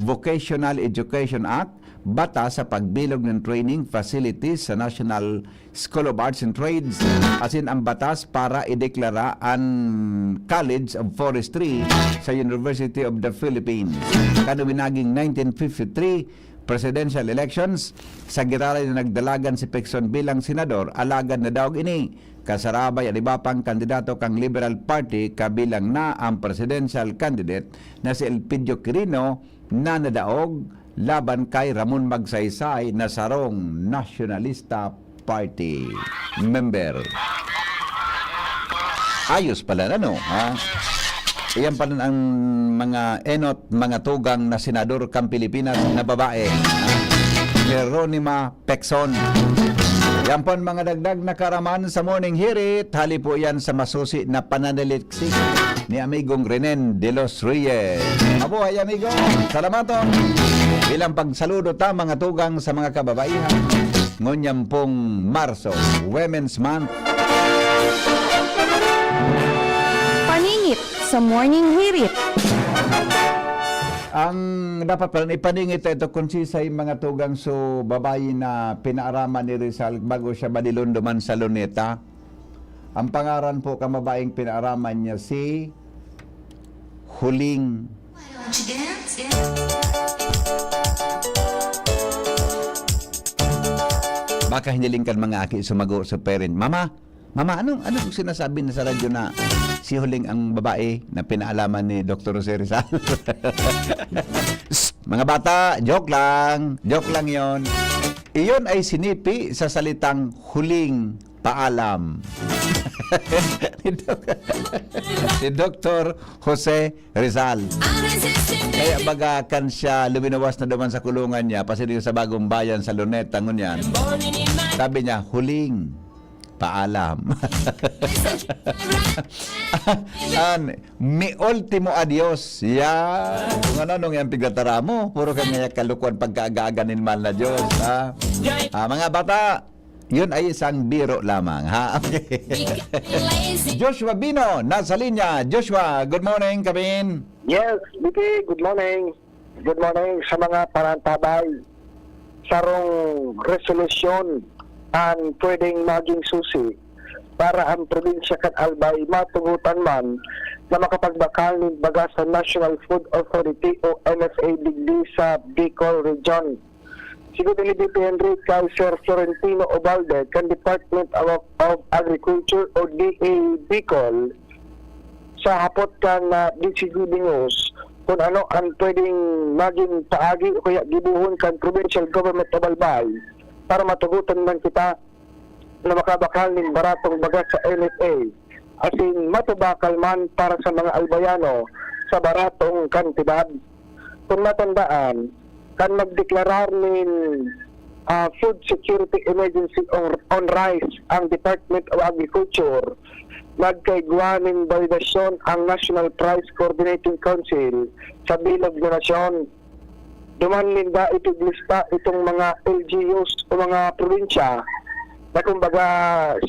Vocational Education Act, batas sa pagbilog nin training facilities sa National School of Arts and Trades, asin ang batas para ideklara an College of Forestry sa University of the Philippines. Kan huminaging nineteen fifty-three presidential elections, sa giraray na nagdalagan si Pecson bilang senador, alagad nadaog ini. Kasarabay an iba pang kandidato kan Liberal Party, kabilang na ang presidential candidate na si Elpidio Quirino, na nadaog laban kay Ramon Magsaysay na sarong Nationalista Party member. Ayos pala, ano, ha? Iyan pala ang mga enot, mga tugang na senador kan Pilipinas na babae, ha? Jeronima Pecson. Yan po ang mga dagdag na kaaraman sa Morning Hirit. Hali po yan sa masusi na pananaliksik ni Amigong Renen de los Reyes. Mabuhay, amigo! Salamaton! Bilang pagsaludo ta, mga tugang, sa mga kababaihan, ngunyan pong Marso, Women's Month. Paningit sa Morning Hirit. Ang dapat pala ipaningit ito kung sisay, mga tugang, so babayi na pinaaraman ni Rizal bago siya madilon duman sa Luneta. Ang pangaran po kan babaeng pinaaraman niya si Huling. Baka hiniling kan mga aki sumago sa parent, "Mama, mama, anong, anong sinasabi na sa radyo na si Huling ang babae na pinaalaman ni Doktor Jose Rizal?" Shh! Mga bata, joke lang. Joke lang yon. Iyon ay sinipi sa salitang huling paalam. Ni Dok-, ni Doktor Jose Rizal. Kaya baga kan siya luminawas na duman sa kulungan niya, pasiring sa Bagong Bayan sa Luneta, ngunyan. Sabi niya, "Huling paalam." An, mi ultimo adios. Ya. Kung ano, anong yan pigtatara mo? Puro ka ngayak kalukuhan pagkaaga-aga nin mahal na Diyos, ha? Ah, mga bata, Yun ay isang biro lamang, ha? Okay. Joshua Bino, nasa linya. Joshua, good morning, Kabin. Yes, B P, good morning. Good morning sa mga panantabay. Sarong resolusyon ang pwedeng maging susi para ang probinsya kan Albay matugutan man na makapagbakal nin bagas sa National Food Authority o N F A digdi sa Bicol Region. Sigon ni B P Henry kay Sir Florentino Obalde kan Department of, of Agriculture o D A Bicol, sa hapot kan, ah, D C G B News kun ano ang pwedeng magin paagi o kaya gibohon kan Provincial Government of Albay para matugotan man kita na makabakal nin baratong bagas sa N F A, asin mapabakal man para sa mga Albayano sa baratong kantidad. Kun matandaan, kan magdeklarar nin, ah, food security emergency on, on rice ang Department of Agriculture, nagkaigwa nin balidasyon ang National Price Coordinating Council sa bilog na nasyon. Duman ninda ipiglista itong mga L G Us o mga probinsya na kumbaga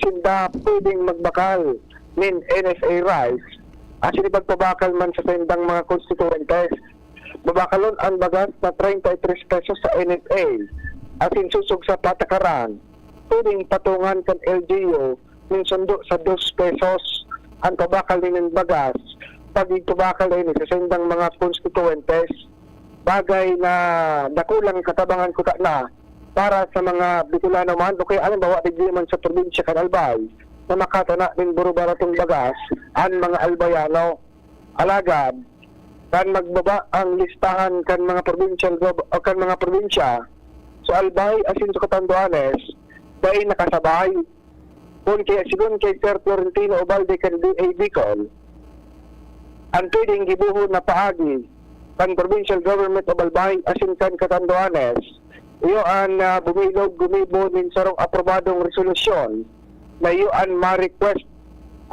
sinda pwedeng magbakal nin N F A rice asin ipagpabakal man sa saindang mga konstituyentes. Babakalon an bagas na treinta y tres pesos sa N F A asin sosog sa patakaran, pwedeng patungan kan L G U nin sundo sa dos pesos an pabakal nin bagas pag igpabakal na ini sa saindang mga konstituyentes. Bagay na dakulang katabangan kuta na para sa mga Bicolano man o kaya halimbawa digdi man sa probinsya kan Albay na makatana nin buro-baratong bagas an mga Albayano. Alagad, kan magbaba ang listahan kan mga provincial gov-, o kan mga probinsya sa Albay asin sa Catanduanes, dai nakasabay. Kun kaya sigon kay Sir Florentino Obalde kan D A Bicol, ang pwedeng gibohon na paagi kan Provincial Government of Albay asin kan Catanduanes, iyo an, ah, bubilog gumibo nin sarong aprobadong resolusyon na iyo an ma-request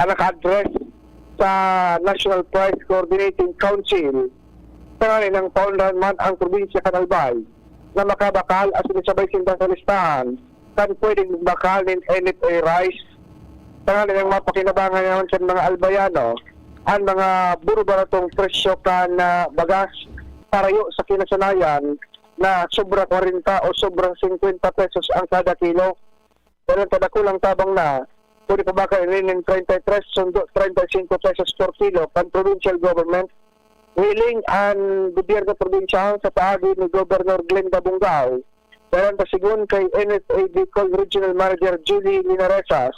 an naka-address sa National Price Coordinating Council, tanganing paunrahan man ang probinsya kan Albay na makabakal asin isabay sinda sa listahan kan pwedeng magbakal nin N F A rice. Tanganing mapakinabangan naman kan mga Albayano an mga buro-baratong presyo kan, ah, bagas, parayo sa kinasanayan na sobra kwarenta o sobra singkwenta pesos ang kada kilo. Pero ang kadakulang tabang na, kun ipabakal ini nin treinta y tres sundo treinta y cinco pesos per kilo kan provincial government, hiling an gobyerno probinsyal sa paagi ni Gobernador Glenda Bungao. Pero ang pasigon kay N F A Bicol Regional Manager Julie Linaresas,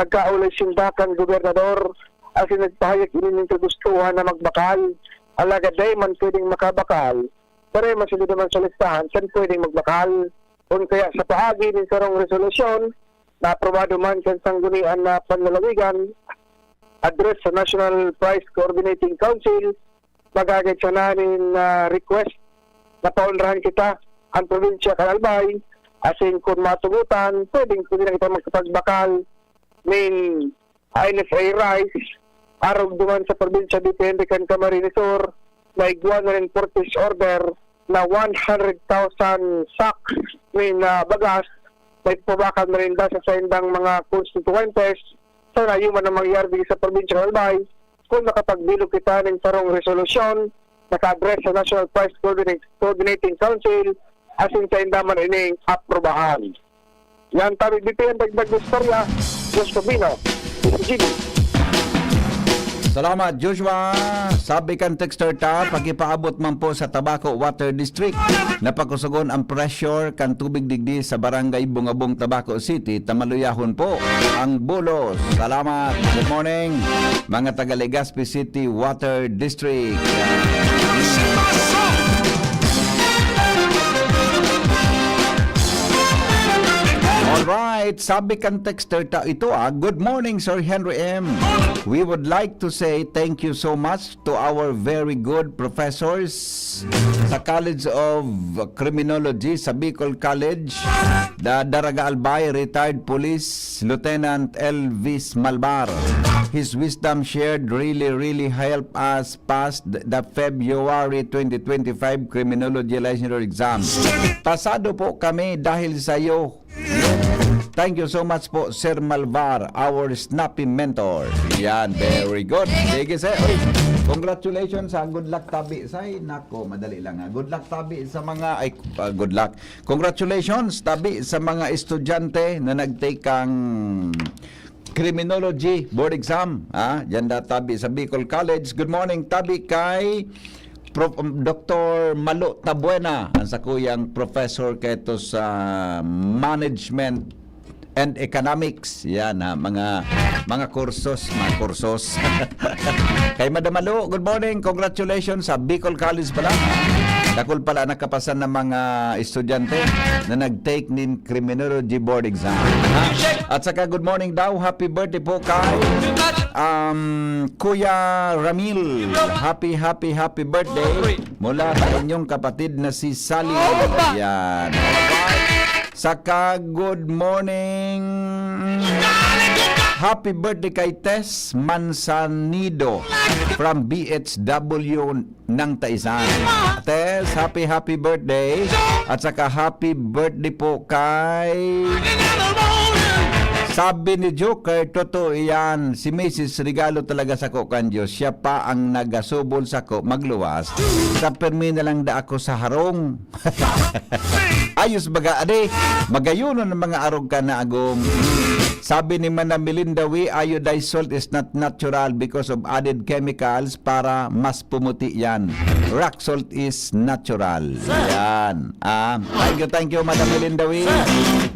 nagkaulay sinda kan gobernador asin nagpahayag ini nin kagustuhan na magbakal, alagad dai man pwedeng makabakal. Pero mas hindi naman sa listahan kan pwedeng magbakal. Kun kaya sa paagi nin sarong resolusyon na aprobado man kan Sanggunian na Panlalawigan, address sa National Price Coordinating Council, magagad sana nin, ah, request na paunrahan kita ang probinsya kan Albay, asin kun matugutan, pwedeng pwede na kita magkapagbakal nin N F A rice, arog duman sa probinsya depende kan Camarines Sur, naigwa na nin purchase order na one hundred thousand sacks nin, ah, bagas na ipapabakal na rin sa saindang mga konstituyentes. Sana yun man ang mangyari dito sa probinsya ng Albay. Kung makapagbilog kita nin sarong resolusyon, naka-address sa National Price Coordinate-, Coordinating Council, asin sainda man ining aprubahan. Yan tabi, B P N, dagdag na istorya, Diyos ko, Bino, D C G B. Salamat, Joshua. Sabi kan texter ta, pakipaabot man po sa Tabaco Water District. Napakusugon ang pressure kan tubig digdi sa Barangay Bungabong, Tabaco City. Tamaluyahon po ang bulos. Salamat. Good morning, mga taga Legazpi City Water District. Alright, sabi kan texter ta ito, ah, "Good morning, Sir Henry M. We would like to say thank you so much to our very good professors sa College of Criminology sa Bicol College, the Daraga Albay, retired police Lieutenant Elvis Malbar. His wisdom shared really, really help us pass the, the February twenty twenty-five Criminology Licensure Exam. Pasado po kami dahil sa iyo." Thank you so much po, Sir Malvar, our snappy mentor. Yan, very good. Sige, sir. Uy, congratulations, ha. Good luck, tabi. Say, nako, madali lang, ha. Good luck, tabi, sa mga, ay, ah, good luck. Congratulations, tabi, sa mga estudyante na nag-take ang criminology board exam, ha? Diyan da, tabi, sa Bicol College. Good morning, tabi, kay Prof, um, Doktor Malo Tabuena, ang sakuyang professor kaito sa management and economics. Yan, ha, mga, mga kursos, mga kursos. Kay Madam Malo, good morning. Congratulations sa Bicol College pala. Dakul pala nakapasa na mga estudyante na nag-take nin criminology board exam. Ha? At saka, good morning daw. Happy birthday po kay, um, Kuya Ramil. Happy, happy, happy birthday mula sa inyong kapatid na si Sally. Yan. Saka, good morning. Happy birthday kay Tess Manzanido from B H W ng Taisan. Tess, happy, happy birthday. At saka happy birthday po kay... Sabi ni Joker, totoo iyan. Si Missus Regalo talaga sako kan Diyos. Siya pa ang nagasubol sako magluwas. Sa permi na lang da ako sa harong. Ayos baga, ade. Magayunon ang mga arog ka na agom. Sabi ni Mana Melinda, "We iodized salt is not natural because of added chemicals para mas pumuti yan. Rock salt is natural." Yan. Ah, thank you, thank you, Madam Melinda, we.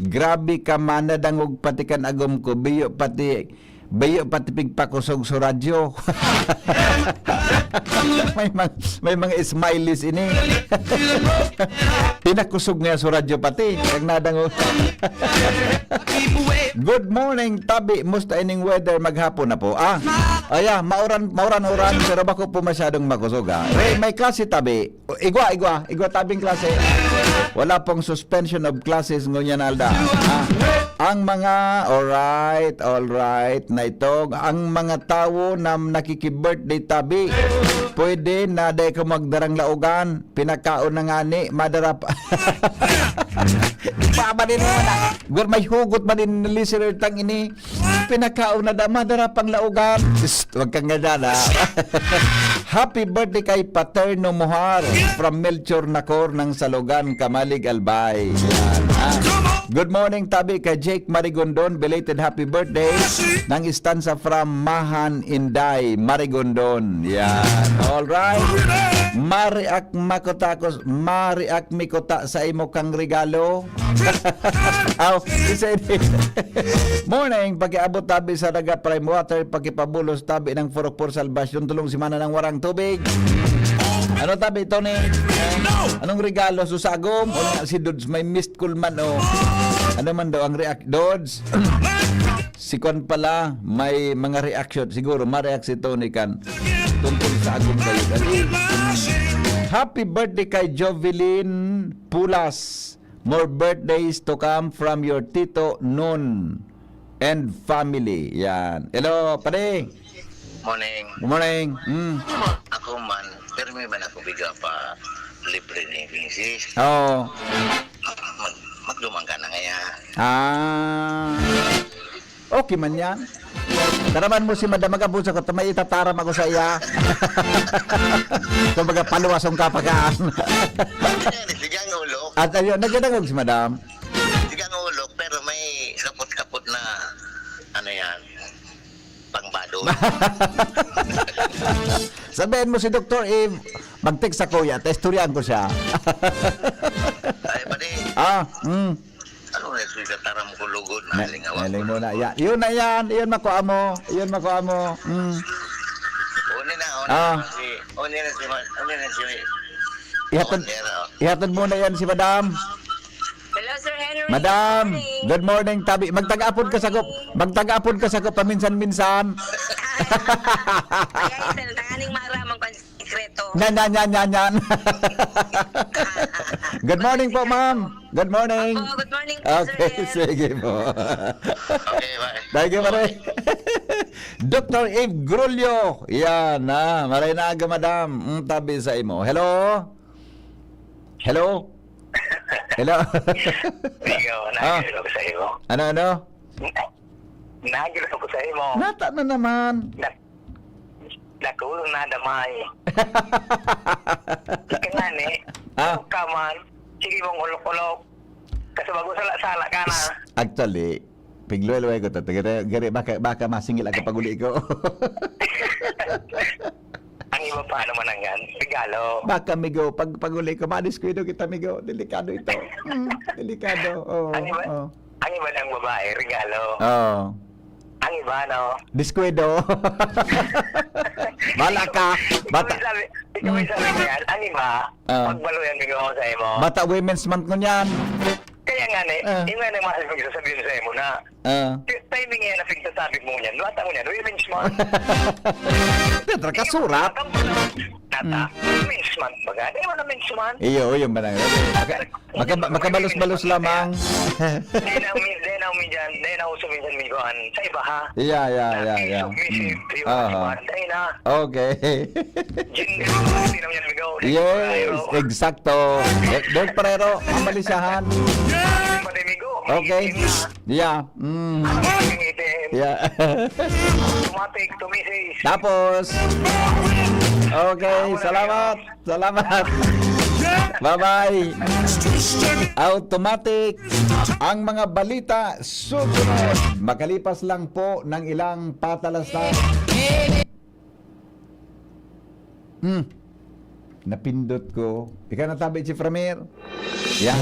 Grabe ka, mana, dangog pati kan agom ko. Biyo pati Bayo pati pigpakusog sa radyo. May mga, may mga smileys ini. Pinakusog niya sa radyo pati. Pag nadangog. Good morning, tabi. Musta ining weather maghapon na po? Ah, aya, mauran, mauran-uran, pero bako po masyadong makusog, ha. Ray, may klase, tabi. O, igwa, igwa, igwa, tabing klase. Wala pong suspension of classes ngunyan alda. Ah, ang mga, alright, alright, na ito, ang mga tawo na nakiki-birthday tabi, pwede na dai ka magdarang laugan, pinakaon na ngani, madarap. Baba din naman, ah. Gwer, may hugot man din listener tang ini. Pinakaon na da, madara pang laugan. Psst, wag kang ngada na. Happy birthday kay Paterno Mohar from Melchor Nacor ng Salugan, Camalig, Albay. Yan, ha? Good morning, tabi kay Jake Marigondon. Belated happy birthday ng Istanza from Mahan, Inday, Marigondon. Yan. All right. Mariak makutakos, mariak mikuta sa imo kang regalo. Aw, isa ini. Morning, pakiabot tabi sa Daga Prime Water, pakipabulos tabi ng Furok for Salvation, tulong si Mana ng warang tubig. Ano tabi, Tony? Anong regalo? Susagom? O na, si Dudes may missed call man, oh. Ano man daw ang react, Dudes? Si Kwan pala, may mga reaction. Siguro, ma-react si Tony kan tungkol sa agom kayo. Happy birthday kay Jovelyn Pulas. More birthdays to come from your Tito Non and family. Yan. Hello, pare. Morning. Good morning. Mm. Ako man, pero may man ako biga pa libre ni misis. Oo. Mag, magdumang ka na ngaya. Ah. Okay man yan. Taraman mo si Madam, mag-abot sa ko, may itataram ako sa iya. Kumbaga, paluwason ka pa kaan. Sige ang ulo. At ayun, nagdadangog si Madam. Sige ang ulo, pero may kapot-kapot na, ano yan, pangbado. Sabihin mo si Doktor Eve, mag-text sa kuya, ta istoryahan ko siya. Ay, pati, Ah, mm. Ano na yung taram ko lugod na Na, halingawa naling ko mo na. lugod? Ya, yun na yan. Yun makuha mo. Yun makuha mo. Mm. Una na, una Ah. na si, una na si, Ma- una na si, Ihatod, Commander, oh. ihatod mo na yan si Madam. Hello, Sir Henry. Madam, Good morning. good morning. Tabi, magtag-apod ka sa ko, Morning. magtag-apod ka sa ko paminsan-minsan. Ay, ay, sir, tanganing maramang kan sikreto. Nyan, nyan, nyan, nyan, nyan. Good morning po, ma'am. Good morning. Opo, good morning po, Okay, sir. sige po. Okay, bye. Thank you, pare. Doktor Eve Grulio. Yan, ah. Maray na aga, madam. Mm, tabi sa imo. Hello? Hello? Hello? Ikaw, Ah. nahilo ko sa imo. Ano, ano? Na-, nahilo ko sa imo. Nata na naman. Na-, nakulong na damay. Ika nga ni, Ah. ka man, sige mong ulok-ulok. Kasi bago sala-sala ka na. Actually, pigluway-luway ko to. Gari, gari, baka, baka masingil ang kapaguli ko. Ang iba pa naman ang yan, regalo. Baka, migo, pag paguli ko, madiskuido kita, migo. Delikado ito. Mm, delikado. Oo, Ang iba, oo. ang iba ng babae, regalo. Oo. Ang iba, no? Diskuido. Bala ka. Ikaw Bata. may sabi, ikaw may Mm. sabi niyan. Ang iba, Ah. pagbaluyan, migo, sa imo. Bata Women's Month ko niyan. Kaya nga ni, Ah. yun nga ni, mahal kong sasabihin sa imo na, Ah. ti-, timing yan na pagsasabi mo niyan, bata mo niyan, women's month. Petra ka surat? Nata, Mm. women's month ba nga? Di ba na men's month? Iyo, iyo, manang. Maka-, maka-, makabalos-balos lamang. Di na umi-, di na umiyan, di na uso minsan may kuhan. Sa iba, ha? Yeah, yeah, Na yeah, yeah. submissive, Mm. di ba? Aha. Di ba? Di na. Okay. Gender, hindi naman yan, migo. Yes, Pero, eksakto. Eh, Dok Parero, ang malisahan. Pati, migo. Okay. Hindi na. Yeah. Mm. Ang itim. Yeah. Automatic, tumisis. Tapos. Okay, salamat. Salamat. Bye-bye. Automatic. Ang mga balita susunod. Makalipas lang po ng ilang patalastas. Hmm. Napindot ko. Ika na tabi, Chief Ramir. Yan.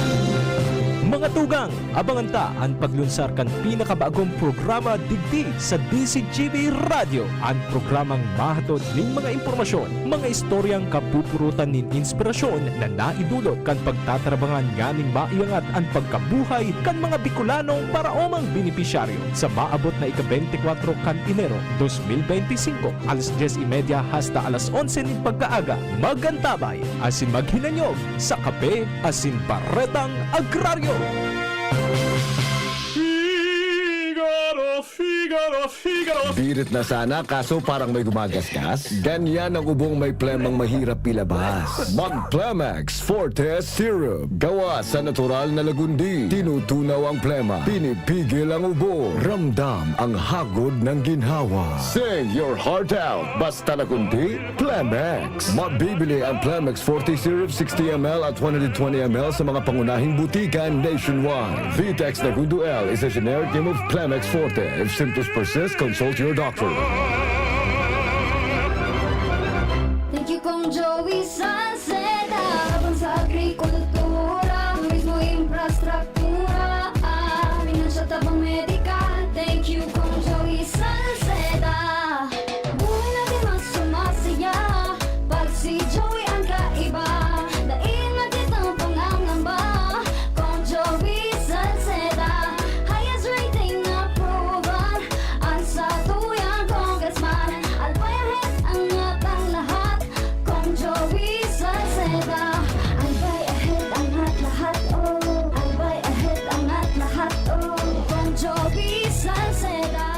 Mga tugang, abangan ta an paglunsar kan pinakabagong programa digdi sa D Z G B Radyo. An programang mahatod nin mga impormasyon, mga istoryang kapupurutan nin inspirasyon na naidulot kan pagtatarabangan nganing maiangat an pagkabuhay kan mga Bicolanong paraomang benepisyaryo. Sa maabot na ika-beintikwatro kan Enero, dos mil beintisinko, alas dyes y media hasta alas onse nin pagkaaga, mag-antabay asin maghinanyog sa Kape asin Baretang Agraryo. Figaro, Figaro, Figaro. Birit na sana, kaso parang may gumagasgas. Ganyan ang ubong may plemang mahirap ilabas. Mag Plemex Forte Syrup. Gawa sa natural na lagundi. Tinutunaw ang plema. Pinipigil ang ubo. Ramdam ang hagod ng ginhawa. Sing your heart out. Basta lagundi, Plemex. Mabibili ang Plemex Forte Syrup sixty M L at one hundred twenty M L sa mga pangunahing butika nationwide. Vitex Nagundo L is a generic name of Plemex Forte. If symptoms persist, consult your doctor. Thank you, Kong Joey Salceda. Laban sa agrikultura, turismo, infrastruktura, ah, financial tabang medikal. Thank you, Kong Joey Salceda. Buhay natin mas sumasaya pag si Joey ang kaiba. Dai na kitang pangangamba, Kong Joey Salceda. Highest rating na proven, ang satuyang congressman. Albay ahead, angat ang lahat, Kong Joey Salceda. Albay ahead, angat lahat, oh. Albay ahead, angat lahat, oh. Kong Joey Salceda.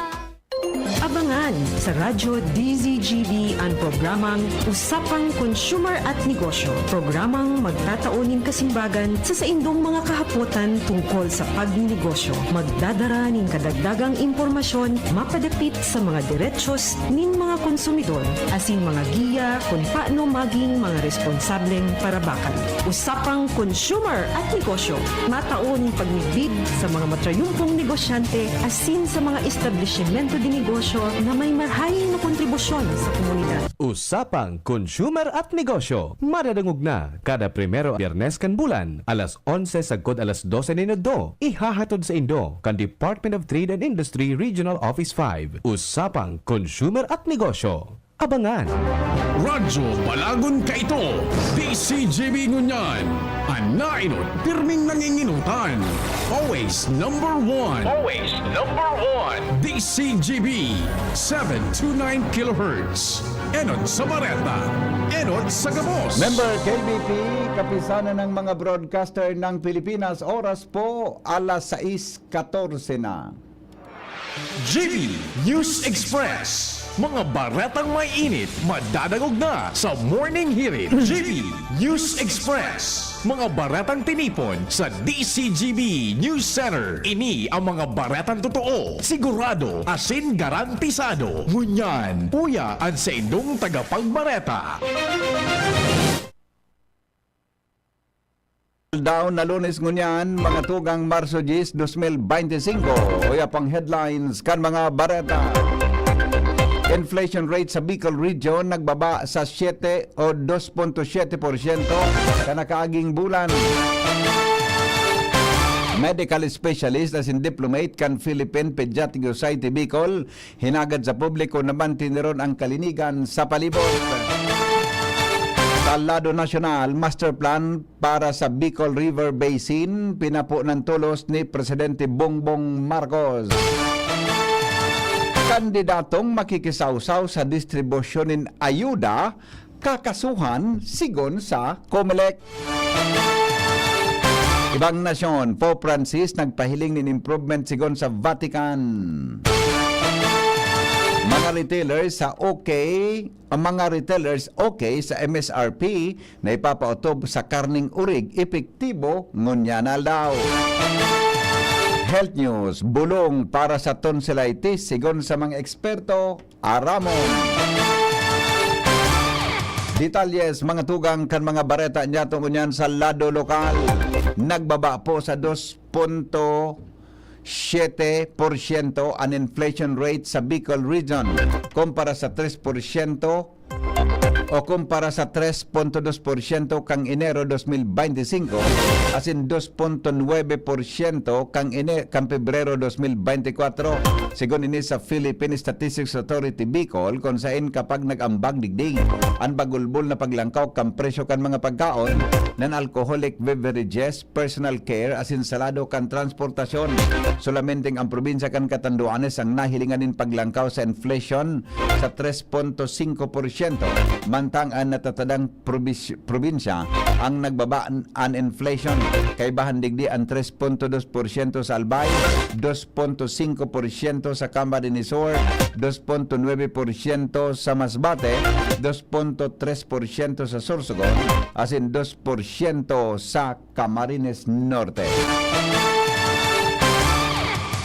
Abangan sa Radyo D Z G B an programang Usapang Consumer at Negosyo. Programang magtatao nin kasimbagan sa saindong mga kahapotan tungkol sa pagninegosyo. Magdadara nin kadagdagang impormasyon mapadapit sa mga derechos nin mga konsumidor asin mga giya kun paano maging mga responsableng parabakan. Usapang Consumer at Negosyo, matao nin pagmidbid sa mga matrayumpong negosyante asin sa mga establisimento de negosyo na may marahay na kontribusyon sa komunidad. Usapang Consumer at Negosyo, madadangog na kada primero Biyernes kan bulan, alas onse sagkod alas dose nin udto. Ihahatod saindo kan Department of Trade and Industry Regional Office five. Usapang Consumer at Negosyo. Abangan. Radyo Balagon kaito, D Z G B ngunyan. An naenot, pirming nangingenotan. Always number one. Always number one. D Z G B, seven two nine kilohertz. Enot sa Bareta, enot sa gabos. Member K B P, Kapisanan ng mga Broadcaster ng Pilipinas, oras po, alas sais katorse na. G B News Express. Mga baretang may init, madadangog na sa Morning Hirit, G B News Express. Mga baretang tinipon sa D C G B News Center. Ini ang mga baretang totoo, sigurado, asin garantisado. Ngunyan, uya an saindong tagapagbareta. Daw na Lunes ngunyan, mga tugang Marso diyes, dos mil bente singko. Uya pang headlines kan mga bareta. Inflation rate sa Bicol Region nagbaba sa siyete o dos punto siyete porsyento kan nakaaging bulan. Medical specialist asin diplomate kan Philippine Pediatric Society Bicol hinagad sa publiko na mantineron ang kalinigan sa palibot. Sa lado nasyonal, master plan para sa Bicol River Basin, pinapo ng tolos ni Presidente Bongbong Marcos. Kandidatong makikisawsaw sa distribusyon nin ayuda, kakasuhan, sigon sa Comelec. Ibang nasyon, Pope Francis nagpahiling nin improvement sigon sa Vatican. Mga retailers sa okay, ang mga retailers okay sa M S R P na ipapaotob sa karneng urig, epektibo ngunyan na aldaw. Health news, bulong para sa tonsillitis, sigon sa mga eksperto, aramon. Detalles, mga tugang kan mga bareta niyato ngunyan sa lado lokal. Nagbaba po sa dos punto siyete porsyento an inflation rate sa Bicol Region kumpara sa tres porsyento o kumpara sa tres punto dos porsyento kan Enero dos mil bente singko asin dos punto nuebe porsyento kan Ene-, kan Pebrero dos mil bente kwatro, segun ini sa Philippine Statistics Authority Bicol, kun saen kapag nag-ambag digdi an bagulbol na paglangkaw kan presyo kan mga pagkaon, non-alcoholic beverages, personal care asin sa lado kan transportasyon. Solamenteng ang probinsya kan Catanduanes ang nahilingan nin paglangkaw sa inflation sa tres punto singko porsyento, mantang an natatadang probis-, probinsya ang nagbaba an inflation. Kaibahan digdi an tres punto dos porsyento sa Albay, dos punto singko porsyento sa Camarines Sur, dos punto nuebe porsyento sa Masbate, dos punto tres porsyento sa Sorsogon, asin dos porsyento sa Camarines Norte.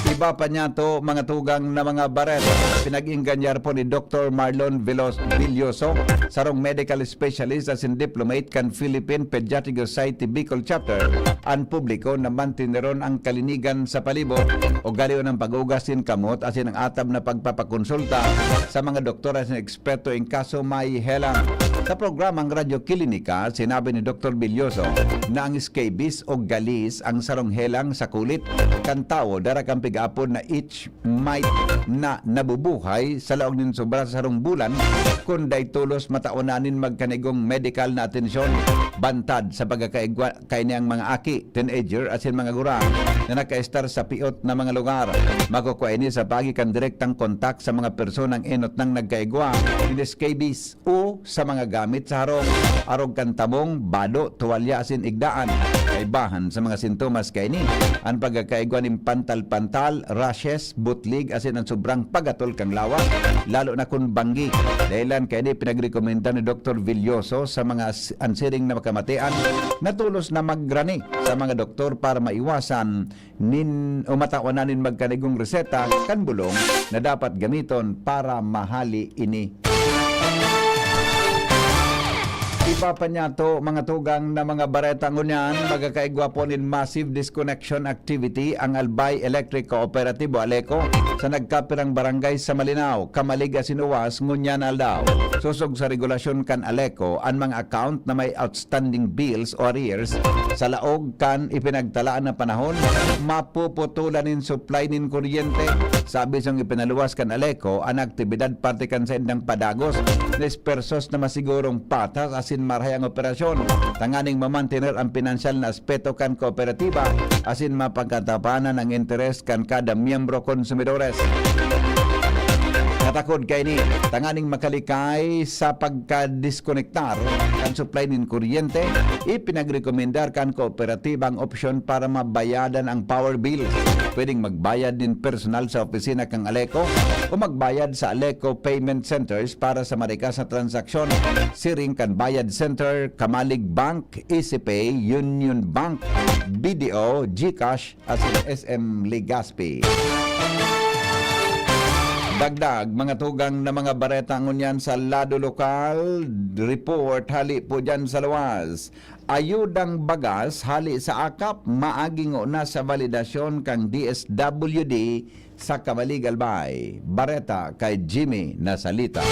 Iba pa niyato, mga tugang na mga bareta, pinag-ingganyar po ni Doktor Marlon Velos-, Villoso, sarong medical specialist asin diplomate kan Philippine Pediatric Society Bicol Chapter, an publiko na mantineron ang kalinigan sa palibot, ugalion ang pag-ugas nin kamot asin ang atab na pagpapakonsulta sa mga doktor asin eksperto in kaso may helang. Sa programang Radyo Klinika, sinabi ni Doktor Villoso na ang scabies o galis ang sarong helang sa kulit kan tawo, dara kan pig-aapod na itch mite na nabubuhay sa laog nin sobra sa sarong bulan kun dai tolos mataonan nin magkanigong medikal na atensyon. Bantad sa pagkakaigwa kaini ang mga aki, teenager, asin mga gurang na nakaestar sa piot na mga lugar. Makukua ini sa paagi kan direktang kontak sa mga personang enot nang nagkaigwa nin scabies o sa mga gamit sa harong, arog kan tabong, bado, tuwalya asin igdaan. Kaibahan sa mga sintomas kaini, an pagkakaigwa nin pantal-pantal, rashes, butlig, asin an sobrang pagatol kan lawas, lalo na kun banggi. Dahilan kaini, pinagrekomenda ni Doktor Villoso sa mga s-, an siring na makamatian na tolos na magrani sa mga doktor para maiwasan nin, o matawanan nin magkanigong reseta kan bulong na dapat gamiton para mahali ini. Iba pa niyato, mga tugang na mga bareta ngunyan, magkakaigwa po nin massive disconnection activity ang Albay Electric Cooperative o ALECO sa nagkapirang barangay sa Malinao, Camalig asin Uwas ngunyan na aldaw. Sosog sa regulasyon kan ALECO, an mga account na may outstanding bills o arrears sa laog kan ipinagtalaan na panahon, mapuputulan nin supply nin kuryente. Sa abisong ipinaluwas kan ALECO, an aktibidad parte kan saindang padagos na espersos na masigurong patas asin marahay ang operasyon, tanganing mamantener an pinansyal na aspeto kan kooperatiba asin mapagkatapanan ang interes kan kada miyembro konsumidores. Katakod kaini, tanganing makalikay sa pagkadiskonektar kan supply nin kuryente, ipinagrekomendar kan kooperatiba ang opsyon para mabayadan ang power bills. Pwedeng magbayad nin personal sa opisina kan Aleco o magbayad sa Aleco Payment Centers para sa marikas na transaksyon, siring kan Bayad Center, Kamalig Bank, EasyPay, Union Bank, B D O, GCash, asin S M Legazpi. Dagdag, mga tugang na mga bareta ngunyan sa lado lokal, report hali po dyan sa luwas. Ayudang bagas hali sa akap, maagi ngona sa validasyon kan D S W D sa Kamalig, Albay. Bareta kay Jimmy Nasalita.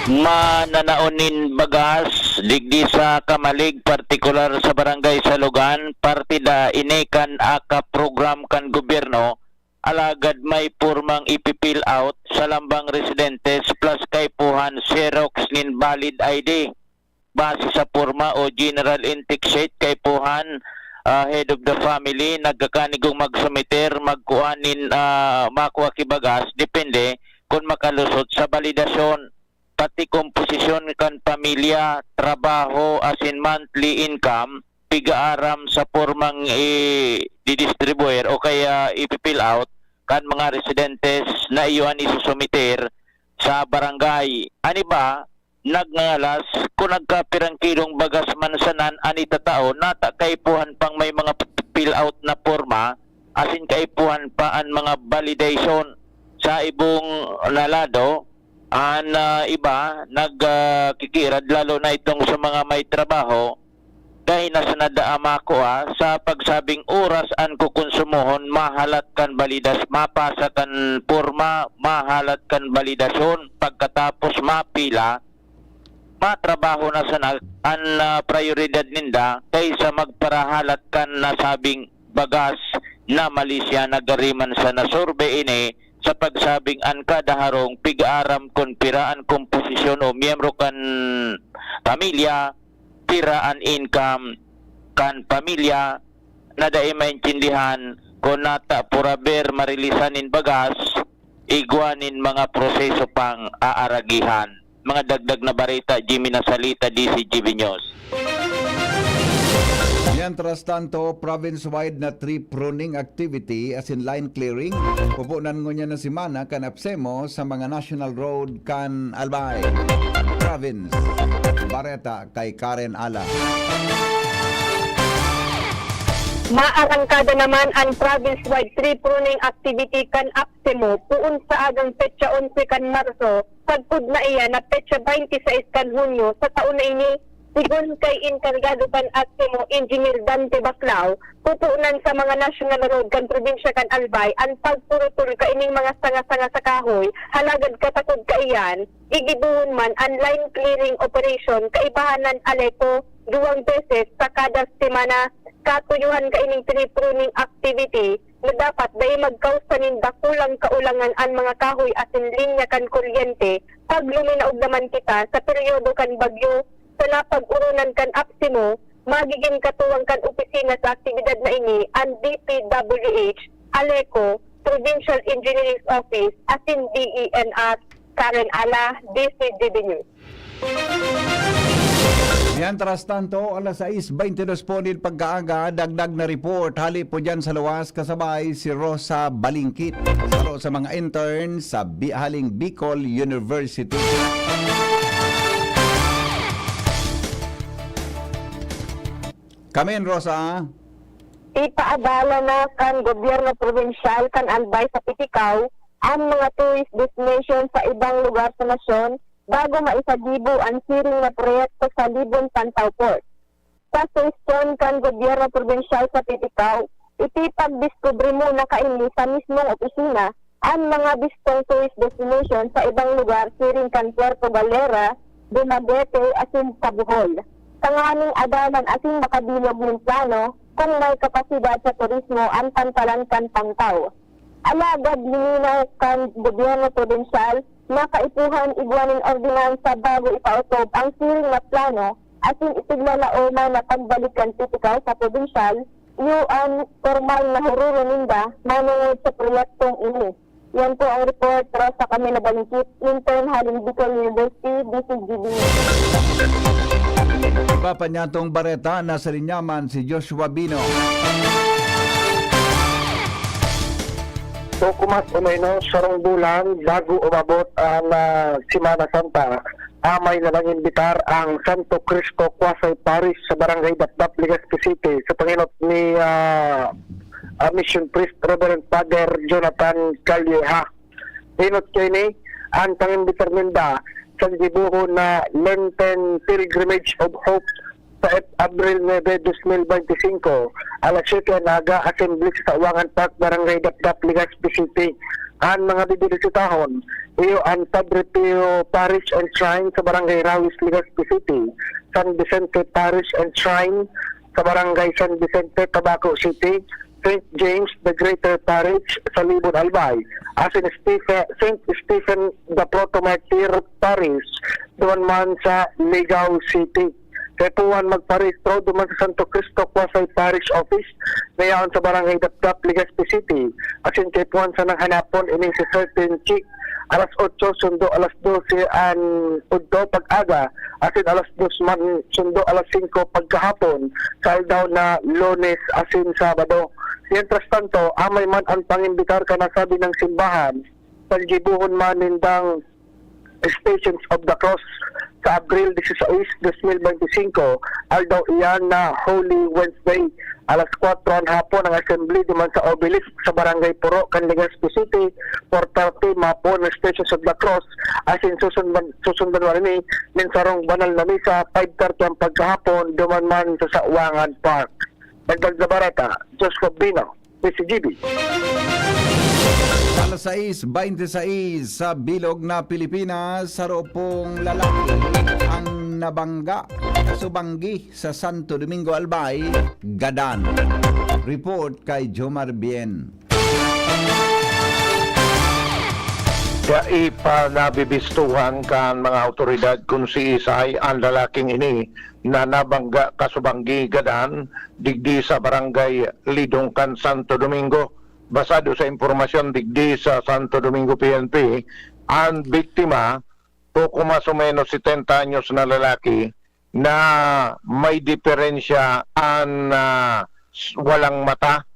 Mananaon nin bagas digdi sa Kamalig, partikular sa Barangay Salugan, parte da ini kan akap program kan gobyerno, alagad may pormang ipi-fill out sa lambang residentes plus kaipuhan xerox nin valid I D. Base sa porma o general intake sheet, kaipuhan, ah, head of the family, nagkakanigong magsumiter, magkuha nin, ah, makua ki bagas, depende kun makalusot sa balidasyon. Pati komposisyon kan pamilya, trabaho, asin monthly income, pigaaram sa pormang i-didistribuer o kaya ipi-fill out kan mga residentes na iyo an isusumiter sa barangay. An iba, nagngangalas kun nagkapirang kilong bagas man sanan an itatao, nata kaipuhan pang may mga fill out na porma, asin kaipuhan pa an mga validation. Sa ibong na lado, an, ah, iba nag, ah, kikirad, lalo na itong sa mga may trabaho, dai na sana daa makua sa pagsabing oras an kokonsumohon, mahalat kan balidas, mapasa kan porma, mahalat kan balidasyon, pagkatapos mapila, matrabaho na sana an, ah, prayoridad ninda kaysa magparahalat kan nasabing bagas na mali siya. Nagari man sa nasurvey ini sa pagsabing an kada harong pig-aram kun pira an komposisyon o miyembro kan pamilya, pira an income kan pamilya, na dai maintindihan kun nata puraber marilisan nin bagas, igwa nin mga proseso pang aaragihan. Mga dagdag na bareta, Jimmy Nasalita, D C G B News. Mientras tanto, province-wide na tree pruning activity asin line clearing, pupunan ngunyan na semana kan APSEMO sa mga national road kan Albay Province. Bareta kay Karen Ala. Maarangkada naman an province-wide tree pruning activity kan APSEMO poon sa agang petsa onse kan Marso, sagkod na iyan na petsa baynte sais kan Hunyo sa taon na ini. Sigon kay enkargado kan APSEMO, Engineer Dante Baclao, pupunan sa mga national road kan probinsya kan Albay an pagpurutol kaining mga sanga-sanga sa kahoy, halagad katakod kaiyan, igibohon man an line clearing operation kaibahan nan Aleco duwang beses sa kada semana. Katuyohan kaining tree pruning activity na dapat dai magkausa nin dakulang kaulangan an mga kahoy asin linya kan kuryente pag luminaog naman kita sa peryodo kan bagyo. Sa napag-oronan kan APSEMO, magigin katuwang kan opisina sa aktibidad na ini an D P W H, Aleco, Provincial Engineering Office, asin D E N R. Karen Ala, D C G B News. Mientras tanto, alas sais baynte dos po nin pagkaaga, dagdag na report hali po dyan sa luwas, kasabay si Rosa Balingkit, saro sa mga intern sa Bi-, haling Bicol University. Kamin, Rosa. Ipaabala na kan gobyerno probinsyal kan Albay sa Pitikao an mga tourist destination sa ibang lugar sa nasyon bago maisagibo an siring na proyekto sa Libon, Pantao Port. Sa suhestyon kan gobyerno probinsyal sa Pitikao, ipipagdiskubre muna kaini sa mismong opisina an mga bistong tourist destination sa ibang lugar siring kan Puerto Galera, Dumaguete asin sa Bohol, tanganing adalan asin makabilog nin plano kung may kapasidad sa turismo an pantalan kan Pantao. Alagad lininaw kan gobyerno probinsyal na kaipuhan igwa nin ordinansa bago ipaotob ang siring na plano asin ipiglalaom man na pagbalik kan Pitikao sa probinsyal, iyo an pormal na huroron ninda manongod sa proyektong ini. Yan po ang report, Rosa Camila Balingkit, intern, Halin Bicol University, D C G B. Iba pa niyatong bareta, nasa linya man si Joshua Bino. Poko mas o menos sarong bulan bago umabot ang, ah, Semana Santa, amay na nangimbitar ang Santo Cristo Quasi Parish sa Barangay Dapdap, Legazpi City, sa pangenot ni, ah, ah, Mission Priest Reverend Father Jonathan Calleja. Enot kaini an pangimbitar ninda sa gibohon na Lenten Pilgrimage of Hope sa Ep-, Abril nuebe, dos mil bente singko, alas siyete an aga, assembly sa Sawangan Park, Barangay Dapdap, Legazpi City. An mga bibisitahon, iyo an Padre Pio Parish and Shrine sa Barangay Rawis, Legazpi City, San Vicente Parish and Shrine sa Barangay San Vicente, Tabaco City, Saint James the Greater Parish sa Libon, Albay, asin Stephen, Saint Stephen the Protomartyr Parish duman man sa Ligao City. Kaipuhan magparehistro duman sa Santo Cristo Quasi Parish Office na yaon sa Barangay Dapdap, Legazpi City, asin kaipuhan sanang hanapon ining si Sir Tenchi, alas otso sundo alas dose an udto pag-aga, asin alas dos man sundo alas singko pagkahapon sa aldaw na Lunes asin Sabado. Mientras tanto, amay man an pangimbitar kan nasabi nang simbahan, sa gibohon man nindang Stations of the Cross sa Abril disisais, dos mil bente singko, aldaw iyan na Holy Wednesday. Alas kwatro an hapon ang assembly duman sa Obelisk sa Barangay Puro kan Legazpi City, four thirty mapon ang Stations of the Cross, asin susundan, susundan man ini nin sarong banal na misa, five thirty an pagkahapon, duman man sa Sawangan Park. Dagdag na bareta, Joshua Bino, D C G B. Alas sais bente sais sa bilog na Pilipinas, saro pong lalaki ang nabangga, subanggi sa Santo Domingo, Albay, gadan. Report kay Jomar Bien. Dai pa nabibistuhan kan mga awtoridad kun siisay an lalaking ini na nabangga kasubanggi gadan digdi sa Barangay Lidongkan, Santo Domingo. Basado sa impormasyon digdi sa Santo Domingo P N P, an biktima, poko mas o menos setenta anyos na lalaki, na may diferensya an, ah, s-, walang mata.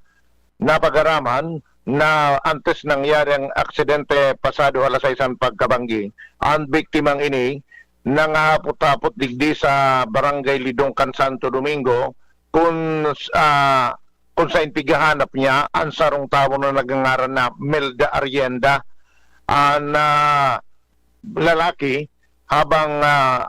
Napag-araman na antes nangyari ang aksidente pasado alas sais an pagkabanggi, an biktimang ini nangahapot-hapot digdi sa Barangay Lidongkan, Santo Domingo, kun, ah, kun saen pighahanap niya an sarong tawo na nagngangaran na Melda Arrienda. An, ah, lalaki habang, ah,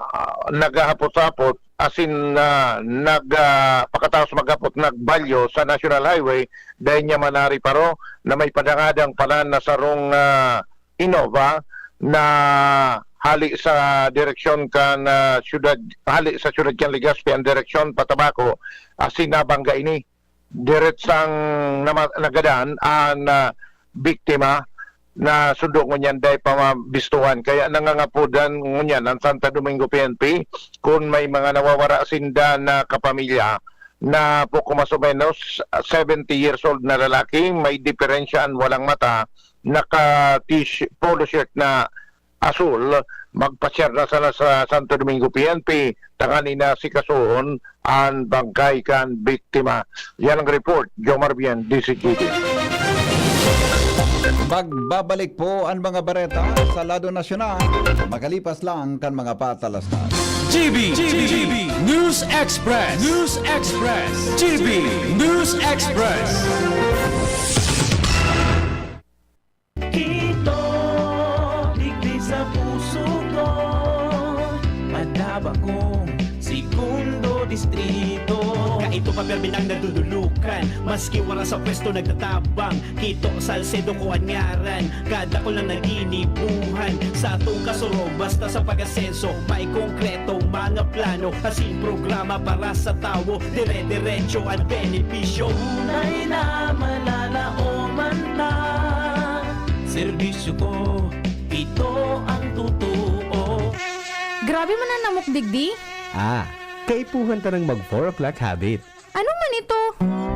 naghahapot-hapot, asin, ah, nag, ah, pakataos maghapot, nagbalyo sa National Highway, dai niya manariparo na may padangadang palan na sarong, ah, Innova na hali sa direksyon kan, ah, siyudad, hali sa siyudad kan Legazpi ang direksyon pa Tabaco, asin nabangga ini. Diretsang nama-, nagadan an, ah, biktima na sundo ngunyan dai pa mabistuhan. Kaya nangangapodan ngunyan ang Santo Domingo P N P kun may mga nawawara sinda na kapamilya na poko mas o menos seventy years old na lalaki, may diferensya an walang mata, naka-t-sh-, polo shirt na asul, magpasyar na sana sa Santo Domingo P N P, tanganing na sikasuhon an bangkay kan biktima. Yan ang report, Jomar Bien, D C G B. Magbabalik po ang mga bareta sa lado nasyonal, makalipas lang kan mga patalastas. G B, G B, News Express, News Express, G B News Express. Kito, digdi sa puso ko, Madaba kong segundo distrito. Kaito pa, pirmi nang nadudulukan, maski wara sa pwesto nagtatabang. Kito, Salcedo ko an ngaran, kadakul na naginibuhan. Sa atong kasurog, basta sa pag-asenso, may konkretong mga plano, asin programa para sa tawo, dire-diretso an benepisyo. Tunay na mananaoman ta. Serbisyo ko, ito ang totoo. Grabe man an namok digdi. Ah, kaipuhan ta nang mag four o'clock habit. Ano man ito?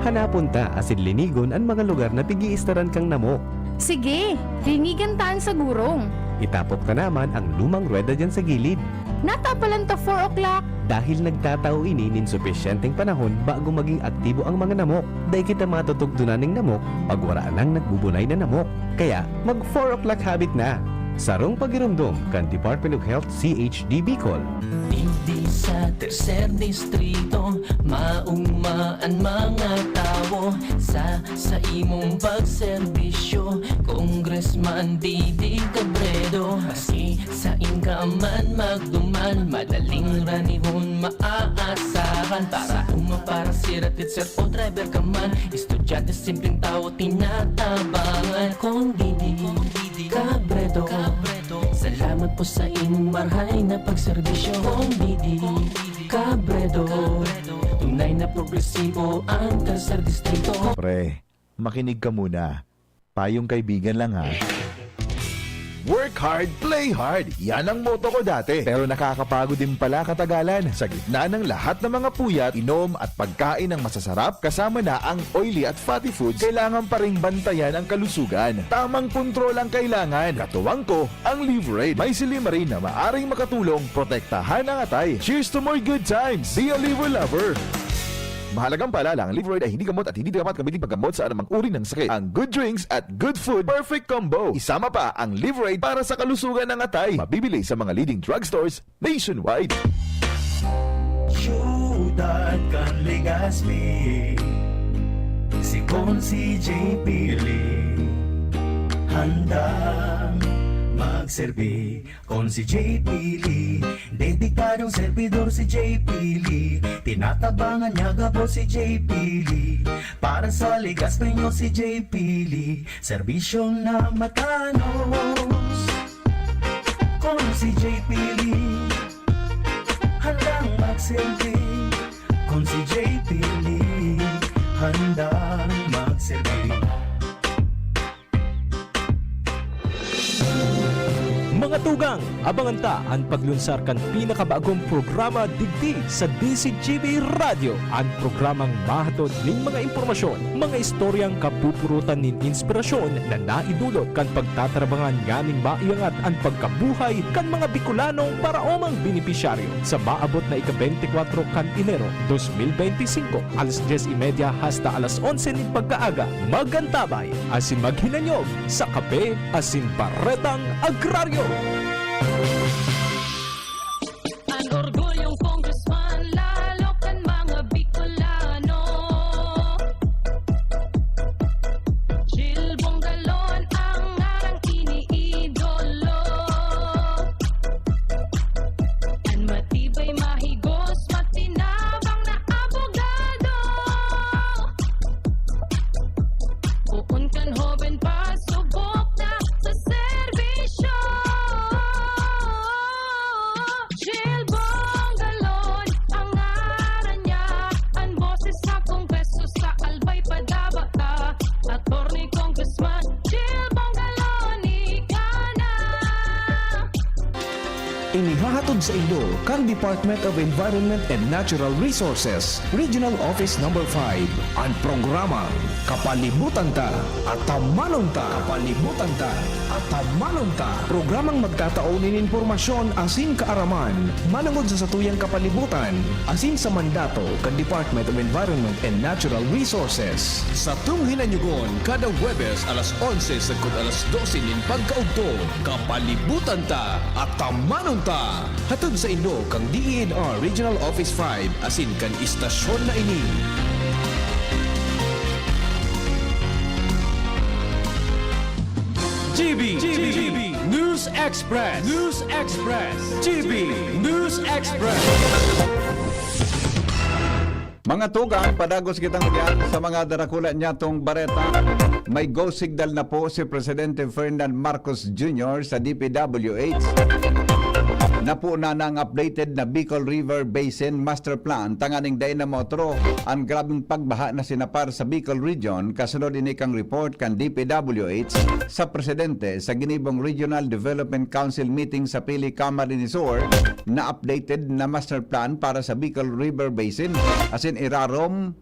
Hanapon ta asin linigon an mga lugar na pig-iistaran kang namok. Sige, ringigan ta an sagurong. Itapok ta naman ang lumang ruweda diyan sa gilid. Natapalan ta four o'clock. Dahil nagtatao ini nin supisyenteng panahon bago maging aktibo ang mga namok. Dai kita matutugdonan nin namok pag wara nang nagbubunay na namok. Kaya, mag four o'clock habit na. Sarong pagiromdom kan Department of Health C H D Bicol. Digdi sa tercer distrito, maugma an mga tawo sa, sa imong pagserbisyo, Congressman Didi Cabredo. Maski sain ka man magduman, madaling ranihon maaasahan. Para uma, para sira, teacher o driver ka man, estudyante, simpleng tawo, tinatabangan. Kong Didi Cabredo, salamat po sa imong marhay na pagserbisyo. Kong Didi Cabredo, tunay na progresibo ang tercer distrito. Pre, makinig ka muna. Payong kaibigan lang, ha. Work hard, play hard. Yan ang motto ko dati. Pero nakakapagod din pala katagalan. Sa gitna ng lahat ng mga puyat, inom at pagkain ng masasarap, kasama na ang oily at fatty foods, kailangan pa ring bantayan ang kalusugan. Tamang kontrol ang kailangan. Katuwang ko, ang Liverade. May silymarin na maaring makatulong protektahan ang atay. Cheers to more good times! Be a Liver Lover! Mahalagang paalala, ang Liverade ay hindi gamot at hindi dapat gamitin paggamot sa anumang uri ng sakit. Ang good drinks at good food, perfect combo. Isama pa ang Liverade para sa kalusugan ng atay. Mabibili sa mga leading drugstores nationwide. Siyudad kan Legazpi, si Consi J P Lee, handang magserbi. Consi J P Lee, dedikadong servidor si J P Lee. Tinatabangan niya gabos si J P Lee. Para sa Legazpeño si J P Lee, serbisyong namatanos. Consi J P Lee, handang magserbi. Consi J P Lee, handang magserbi. Mga tugang, abangan ta an paglunsar kan pinakabagong programa digdi sa D Z G B Radyo, an programang mahatod nin mga impormasyon, mga istoryang kapupurutan nin inspirasyon na naidulot kan pagtatarabangan nganing maiangat an pagkabuhay kan mga Bicolanong paraomang benepisyaryo. Sa maabot na ika-beintikwatro kan Enero, dos mil beintisinko, alas dyes y media hasta alas onse nin pagkaaga, mag-antabay asin maghinanyog sa Kape asin Baretang Agraryo. An orgulyong congressman, lalo kan mga Bicolano. Jil Bongalon ang ngarang iniidolo. An matibay, mahigos, matinabang na abogado. Poon kan hoben pa, subok na sa serbisyo. Jil Bongalon ang ngaran niya, an boses sa Kongreso sa Albay padaba ta. Attorney Congressman Jil Bongalon, ika na. Inihahatod saindo kan Department of Environment and Natural Resources, Regional Office Number five, an programang Kapalibutan Ta, Atamanon Ta. Kapalibutan Ta, Atamanon Ta. Programang magtatao nin impormasyon asin kaaraman manongod sa satuyang kapalibutan asin sa mandato kan Department of Environment and Natural Resources. Satong hinanyogon kada Huwebes alas onse sagkod alas dose nin pagkaudto. Kapalibutan Ta, Atamanon Ta. Hatod saindo kan D E N R Regional Office five asin kan istasyon na ini. G B, G B, News Express, News Express, G B News Express. Mga tugang, padagos kitang liyan sa mga darakula niyatong bareta. May go signal na po si Presidente Ferdinand Marcos Junior sa D P W H. Napunan na ang updated na Bicol River Basin Master Plan tanganing dai na maotro ang grabeng pagbaha na sinapar sa Bicol Region, kasunod ini kan report kan D P W H sa presidente sa ginibong Regional Development Council meeting sa Pili, Camarines Sur, na updated na master plan para sa Bicol River Basin, asin irarom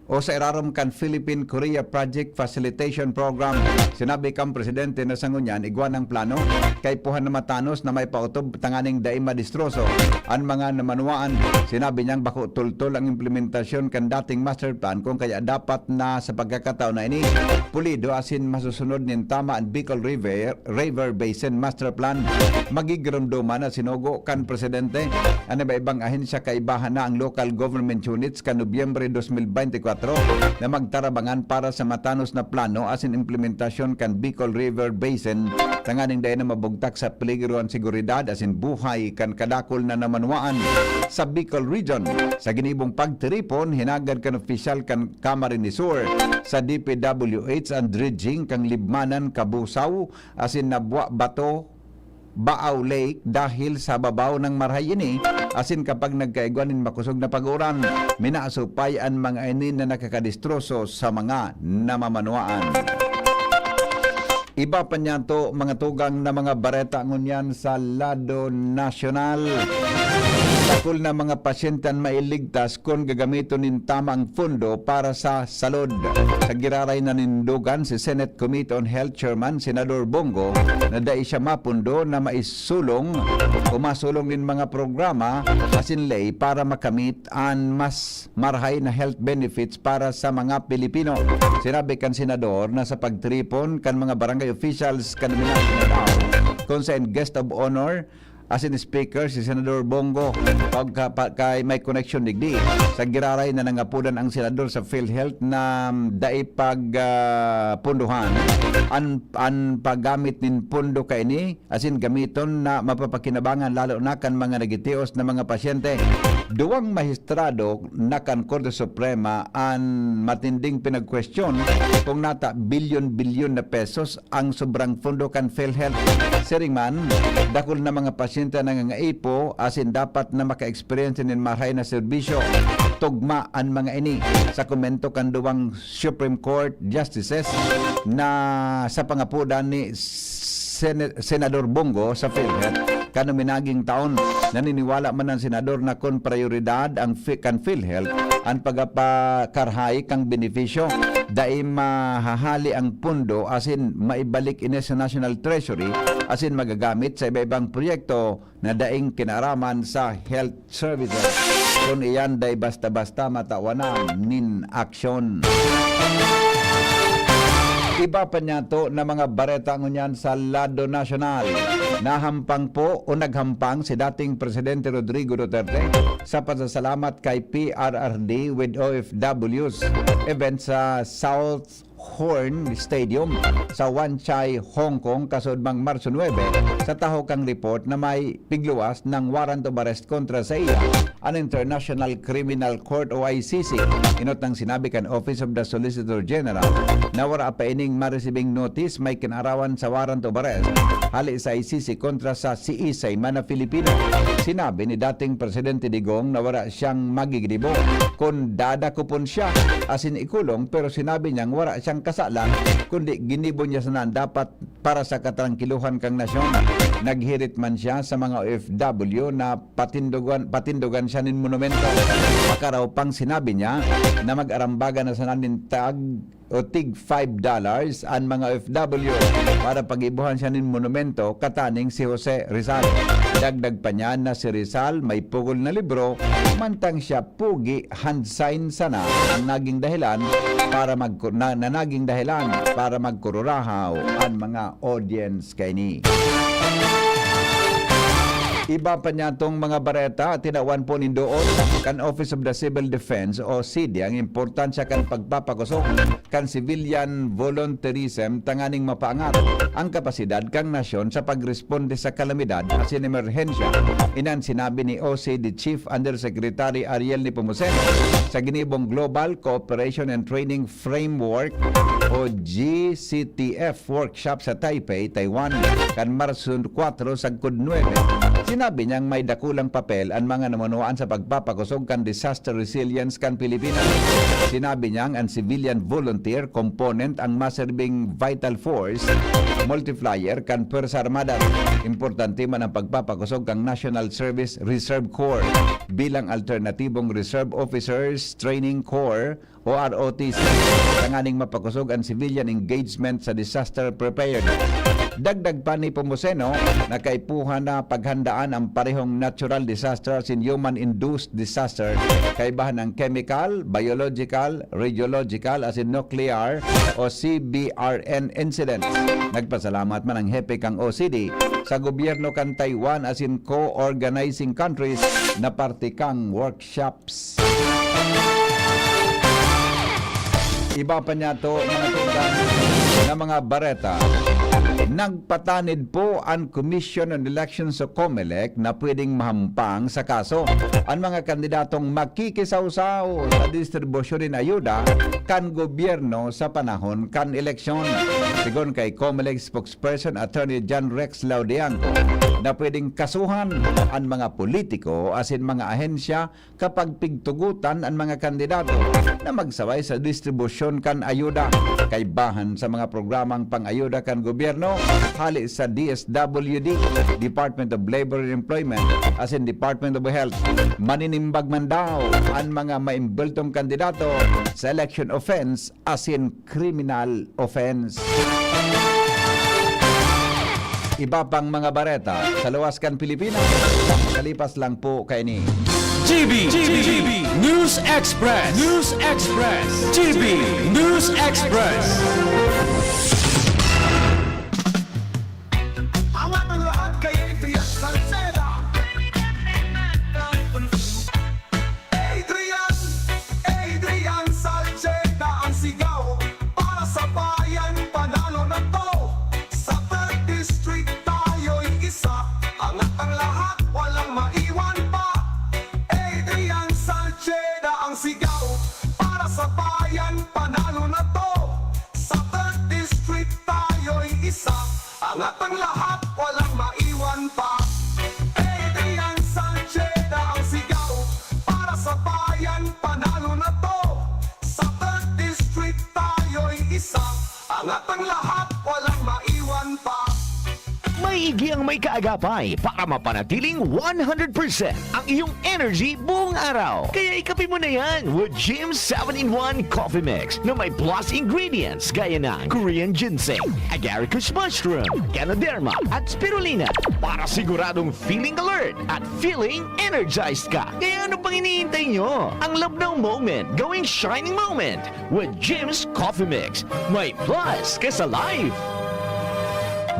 o sa irarom kan Philippine-Korea Project Facilitation Program. Sinabi kan presidente na sa ngunyan igwa nang plano, kaipuhan na matanos na maipaotob tanganing dai madistroso an mga namanuwaan. Sinabi niyang bako tultol ang implementasyon kan dating master plan, kun kaya dapat na sa pagkakataon na ini, pulido asin masusunod nin tama an Bicol River, River Basin Master Plan. Magigiromdoman na sinugo kan presidente an iba-ibang ahensya, kaibahan na ang local government units kan Nobyembre dos mil bente kwatro na magtarabangan para sa matanos na plano asin implementasyon kan Bicol River Basin, tanganing dai na mabugtak sa peligro an seguridad asin buhay kan kadakul na namanuwaan sa Bicol Region. Sa ginibong pagtiripon, hinagad kan opisyal kan Camarines Sur sa D P W H an dredging kan Libmanan, Cabusao asin Nabua Bato, Baaw Lake dahil sa babaw nang marahay ini, asin kapag nagkaigwa nin makosog na pag-uran, minasupay an mga ini na nakakadistroso sa mga namamanwaan. Iba pa niyato, mga tugang, na mga bareta ngunyan sa lado nasyonal. Dakul na mga pasyente an mailigtas kun gagamiton nin tama ang pondo para sa salud. Sa giraray na nindugan, si Senate Committee on Health Chairman Senador Bong Go na dai siya mapundo na maisulong o masulong nin mga programa asin ley para makamit an mas marahay na health benefits para sa mga Pilipino. Sinabi kan senador na sa pagtiripon kan mga barangay officials kan Mindanao, kun saen guest of honor asin speaker si Senador Bong Go, pagka, pa, kay may koneksyon digdi. Sa giraray na nangapodan ang senador sa PhilHealth na dai pag, ah, punduhan an, an paggamit nin pondo kaini, asin gamiton na mapapakinabangan lalo na kan mga nagitios na mga pasyente. Duwang mahistrado na kan Korte Suprema an matinding pinagkwestiyon kung nata bilyon-bilyon na pesos ang sobrang pondo kan PhilHealth. Siring man, dakul na mga pasyente ang nangangaipo asin dapat na maka-experience nin marahay na serbisyo. Tugma an mga ini sa komento kan duwang Supreme Court Justices na sa pangapodan ni Sen-, Senador Bong Go sa PhilHealth. Kan minaging taon, naniniwala man ang senador na kun prayoridad ang Phi-, kan PhilHealth, an pagpakarahay kan benepisyo, dai mahahali ang pondo asin maibalik ini sa National Treasury asin magagamit sa iba-ibang proyekto na daing kinaaraman sa health services. Kun iyan dai basta-basta matawan na nin aksyon. Iba pa niyato na mga bareta ngunyan sa lado nasyonal. Nahampang po o naghampang si dating Presidente Rodrigo Duterte sa pasasalamat kay P R R D with O F Ws event sa South Horn Stadium sa Wan Chai, Hong Kong, kasuodmang Marso nuebe, sa tahaw kan report na may pigluwas ng warrant of arrest kontra saiya an International Criminal Court o I C C. Enot nang sinabi kan Office of the Solicitor General na wara pa ining maresibing notice may kinarawan sa warrant of arrest hali sa I C C kontra sa siisay man na Filipino. Sinabi ni dating Presidente Digong na wara siyang magigibo kun dadakopon siya, asin ikulong, pero sinabi niyang wara siyang kasalan, kundi ginibo niya sana an dapat para sa katrangkiluhan kan nasyon. Naghirit man siya sa mga O F W na patindogan, patindogan siya nin monumento. Pakaraw pang sinabi niya na mag-arambagan na sana nin tag o tig five dollars an mga O F W para paggibohan siya nin monumento kataning si Jose Rizal. Dagdag pa niya na si Rizal may pugol na libro, mantang siya pogi, hand sign sana ang naging dahilan para magku-, na, na naging dahilan para magkururahaw an mga audience kaini. Iba pa niyatong mga bareta, tinawan po nin doon kan Office of the Civil Defense o C D ang importansya kan pagpapakosog kan civilian volunteerism tanganing mapaangat ang kapasidad kan nasyon sa pagresponde sa kalamidad asin emerhensya. Iyan an sinabi ni O C D Chief Undersecretary Ariel Nepomuceno sa ginibong Global Cooperation and Training Framework o G C T F workshop sa Taipei, Taiwan, kan Marso kwatro sagkod nuebe. Sinabi niyang may dakulang papel an mga namunwaan sa pagpapakosog kan disaster resilience kan Pilipinas. Sinabi niyang an civilian volunteer component ang maserbing vital force, multiplier kan Pwersa Armada. Importante man ang pagpapakosog kan National Service Reserve Corps bilang alternatibong Reserve Officers Training Corps o R O T C, tanganing mapakosog an civilian engagement sa disaster preparedness. Dagdag pa ni Pomoseno na kaipuhan na paghandaan ang parehong natural disaster asin human-induced disaster, kaibahan ang chemical, biological, radiological asin nuclear o C B R N incidents. Nagpasalamat man ang hepe kan O C D sa gobyerno kan Taiwan asin co-organizing countries na parte kan workshop. Iba pa niyato, mga tugang, na mga bareta. Nagpatanid po an Commission on Elections o COMELEC na pwedeng mahampang sa kaso an mga kandidatong makikisawsaw sa distribusyon nin ayuda kan gobyerno sa panahon kan eleksyon. Sigon kay COMELEC spokesperson Attorney John Rex Laudianco na pwedeng kasuhan an mga politiko asin mga ahensya kapag pigtugotan an mga kandidato na magsabay sa distribusyon kan ayuda kaibahan sa mga programang pang-ayuda kan gobyerno hale sa D S W D, Department of Labor and Employment, asin Department of Health. Maninimbag man daw an mga maimbultong kandidato sa election offense asin criminal offense. Iba pang mga bareta sa luwas kan Pilipinas, kalipas lang po kaini. G B, G B, News Express, News Express, G B News Express. Ang lahat kay Adrian Salceda. Adrian, Adrian Salceda ang sigaw para sa bayan, panalo na to. Sa third District tayo'y isa, angat ang lahat, walang maiwan pa. Adrian Salceda ang sigaw para sa bayan, panalo na to. Sa third District tayo'y isa, angat ang lahat, walang maiwan pa. Adrian Salceda ang sigaw para sa bayan, panalo na to. Sa third District tayo'y isa, angat ang lahat, walang maiwan pa. Maigi ang may kaagapay para mapanatiling one hundred percent ang iyong energy buong araw. Kaya ikape mo na yan with Jim's seven-in-one Coffee Mix na may plus ingredients gaya ng Korean ginseng, agaricus mushroom, ganoderma, at spirulina para siguradong feeling alert at feeling energized ka. Kaya ano pang hinihintay nyo? Ang labnaw moment, gawing shining moment with Jim's Coffee Mix. May plus ka sa life!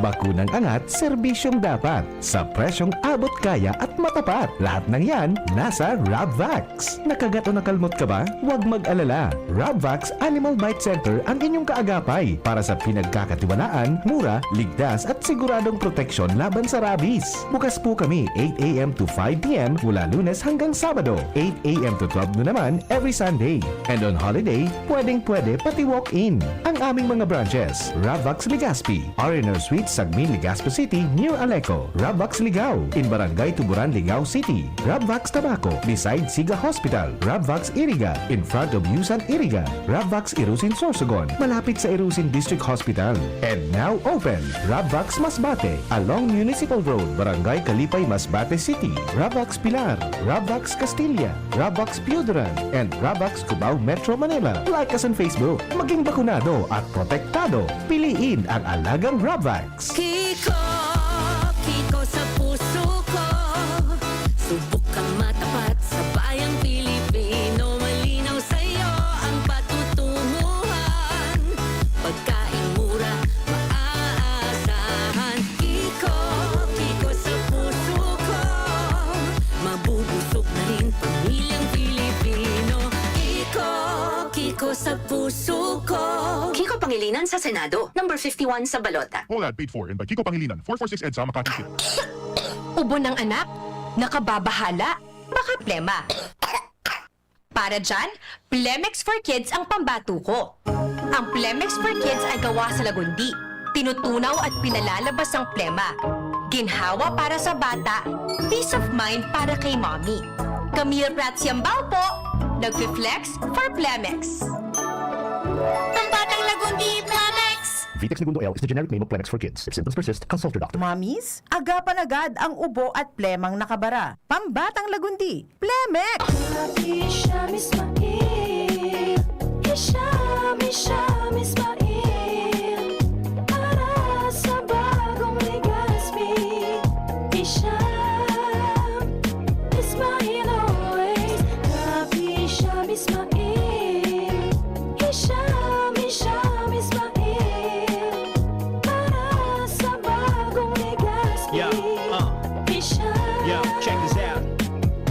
Bakunang angat, serbisyong dapat, sa presyong abot kaya at matapat. Lahat ng yan, nasa Rabvax. Nakagat o nakalmot ka ba? Huwag mag-alala. Rabvax Animal Bite Center ang inyong kaagapay para sa pinagkakatiwalaan, mura, ligtas at siguradong proteksyon laban sa rabies. Bukas po kami eight a m to five p m mula Lunes hanggang Sabado, eight a m to twelve noon naman every Sunday. And on holiday, pwedeng-pwede pati walk-in. Ang aming mga branches, Rabvax Legazpi, R and R Suite, Sagmin, Legazpi City, near Aleco, Rabvax Ligao, in Barangay Tuburan, Ligao City, Rabvax Tabaco, beside Siga Hospital, Rabvax Iriga, in front of Yusan Iriga, Rabvax Irusin Sorsogon, malapit sa Irusin District Hospital. And now open, Rabvax Masbate, along Municipal Road, Barangay Kalipay, Masbate City, Rabvax Pilar, Rabvax Castilla, Rabvax Pioduran, and Rabvax Cubao, Metro Manila. Like us on Facebook. Maging bakunado at protektado. Piliin ang alagang Rabvax. Kiko, Kiko sa puso ko. Subok kang matapat sa bayang Pilipino. Malinaw sa'yo ang patutunguhan. Pagkaing mura, maaasahan. Kiko, Kiko sa puso ko. Mabubusog na rin pamilyang Pilipino. Kiko, Kiko sa puso ko. Kiko Pangilinan sa Senado, number fifty-one sa balota. All ad paid for and by Kiko Pangilinan, four four six EDSA, Makati City. Ubo ng anak, nakababahala, baka plema. Para dyan, Plemex for Kids ang pambatuko. Ang Plemex for Kids ay gawa sa lagundi, tinutunaw at pinalalabas ang plema. Ginhawa para sa bata, peace of mind para kay mommy. Camille Prats Yambao po, nagfi-flex for Plemex. Pambatang lagundi, Plemex! Vitex Negundo L is the generic name of Plemex for Kids. If symptoms persist, consult your doctor. Mommies, agapan agad ang ubo at plemang nakabara. Pambatang lagundi, Plemex! Happy siya mismo, eh. Hisham, Hisham Ismail, para sa bagong Legazpi. Hisham Ismail always. Rap Hisham Ismail. Hisham, Hisham Ismail, para sa bagong Legazpi. Yeah, uh. Hisham. Yeah, check this out.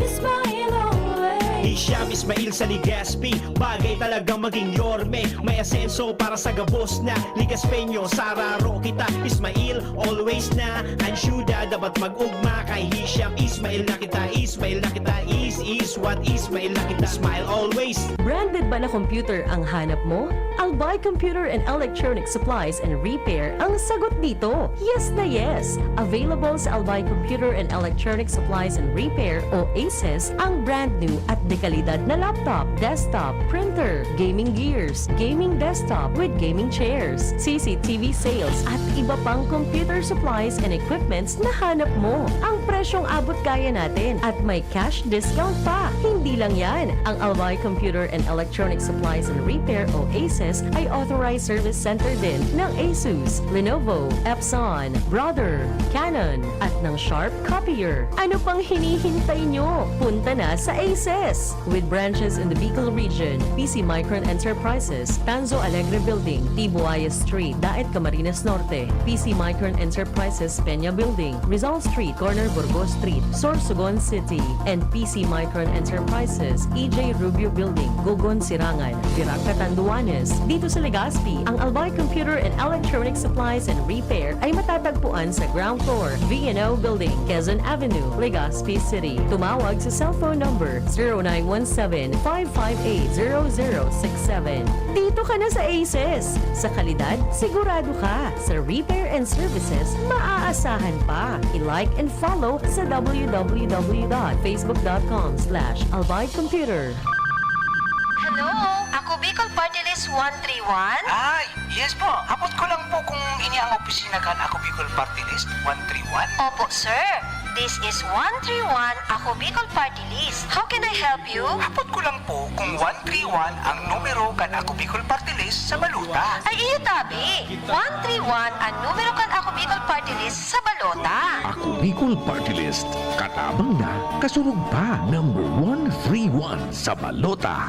Ismail always. Hisham Ismail sa Legazpi. Bagay talagang maging yorme. May asenso para sa gabos na Legazpeño. Sararo kita, Ismail always na. Ang syudad dapat mag-ugma. Kay Hisham Ismail na kita, Ismail na kita. Is, is what, Ismail na kita. Smile always. Branded ba na computer ang hanap mo? Albay Computer and Electronic Supplies and Repair ang sagot dito. Yes na yes! Available sa Albay Computer and Electronic Supplies and Repair o ACES ang brand new at dekalidad na laptop, desktop, printer, gaming gears, gaming desktop with gaming chairs, C C T V sales at iba pang computer supplies and equipments na hanap mo. Ang presyong abot kaya natin at may cash discount pa. Hindi lang yan, ang Albay Computer and Electronic Supplies and Repair o ACES ay authorized service center din ng Asus, Lenovo, Epson, Brother, Canon, at ng Sharp Copier. Ano pang hinihintay nyo? Punta na sa ACES! With branches in the Bicol region, P C Micron Enterprises, Tanzo Alegre Building, Tibuaya Street, Daet, Camarines Norte, P C Micron Enterprises, Peña Building, Rizal Street, corner Burgos Street, Sorsogon City, and P C Micron Enterprises, E J Rubio Building, Gogon, Sirangan, Virac, Catanduanes. Dito sa Legazpi, ang Albay Computer and Electronic Supplies and Repair ay matatagpuan sa ground floor, V N O Building, Quezon Avenue, Legazpi City. Tumawag sa cellphone number zero nine one seven, five five eight, zero zero six seven. Dito ka na sa ACES! Sa kalidad, sigurado ka. Sa repair and services, maaasahan pa. I-like and follow sa W W W dot facebook dot com slash albay computer. Hello! Ako Bicol Party List one three one? Ay, yes po. Hapot ko lang po kung ini ang opisina kan Ako Bicol Party List one three one? Opo, sir. This is one three one Ako Bicol Party List. How can I help you? Hapot ko lang po kung one three one ang numero kan Ako Bicol Party List sa balota. Ay, iyo tabi. One three one ang numero kan Ako Bicol Party List sa balota. Ako Bicol Party List. Katabang na, kasurog pa. Number one three one sa balota.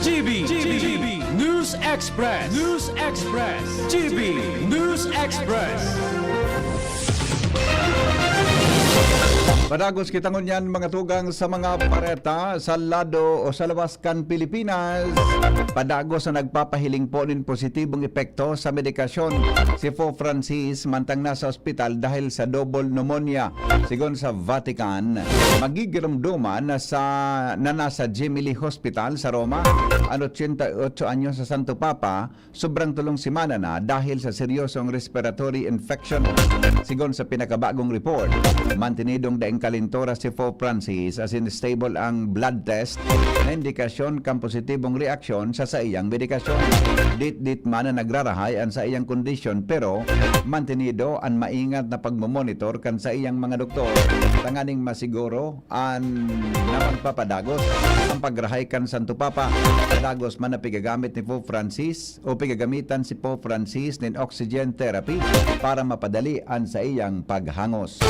G B, G B, News Express, News Express, G B News Express. Padagos kita ngunyan, mga tugang, sa mga bareta sa lado o sa lawas kan Pilipinas. Padagos na nagpapahiling po nin positibong epekto sa medikasyon si Pope Francis mantang nasa ospital dahil sa double pneumonia. Sigon sa Vatican, magigiromdoman na sa, na nasa Gemelli Hospital sa Roma ang ochenta y ocho anyos sa Santo Papa, sobrang tolong semana na dahil sa seryosong respiratory infection. Sigon sa pinakabagong report, mantenidong daing kalintora si Pope Francis, asin stable ang blood test na indikasyon kan positibong reaksyon sa saiyang medikasyon. Ditdit man na nagrarahay an saiyang kondisyon, pero mantenido an maingat na pagmomonitor kan saiyang mga doktor tanganing masiguro an na magpapadagos ang pagrahay kan Santo Papa. Padagos man na pigagamit ni Pope Francis o pigagamitan si Pope Francis nin oxygen therapy para mapadali an saiyang paghangos.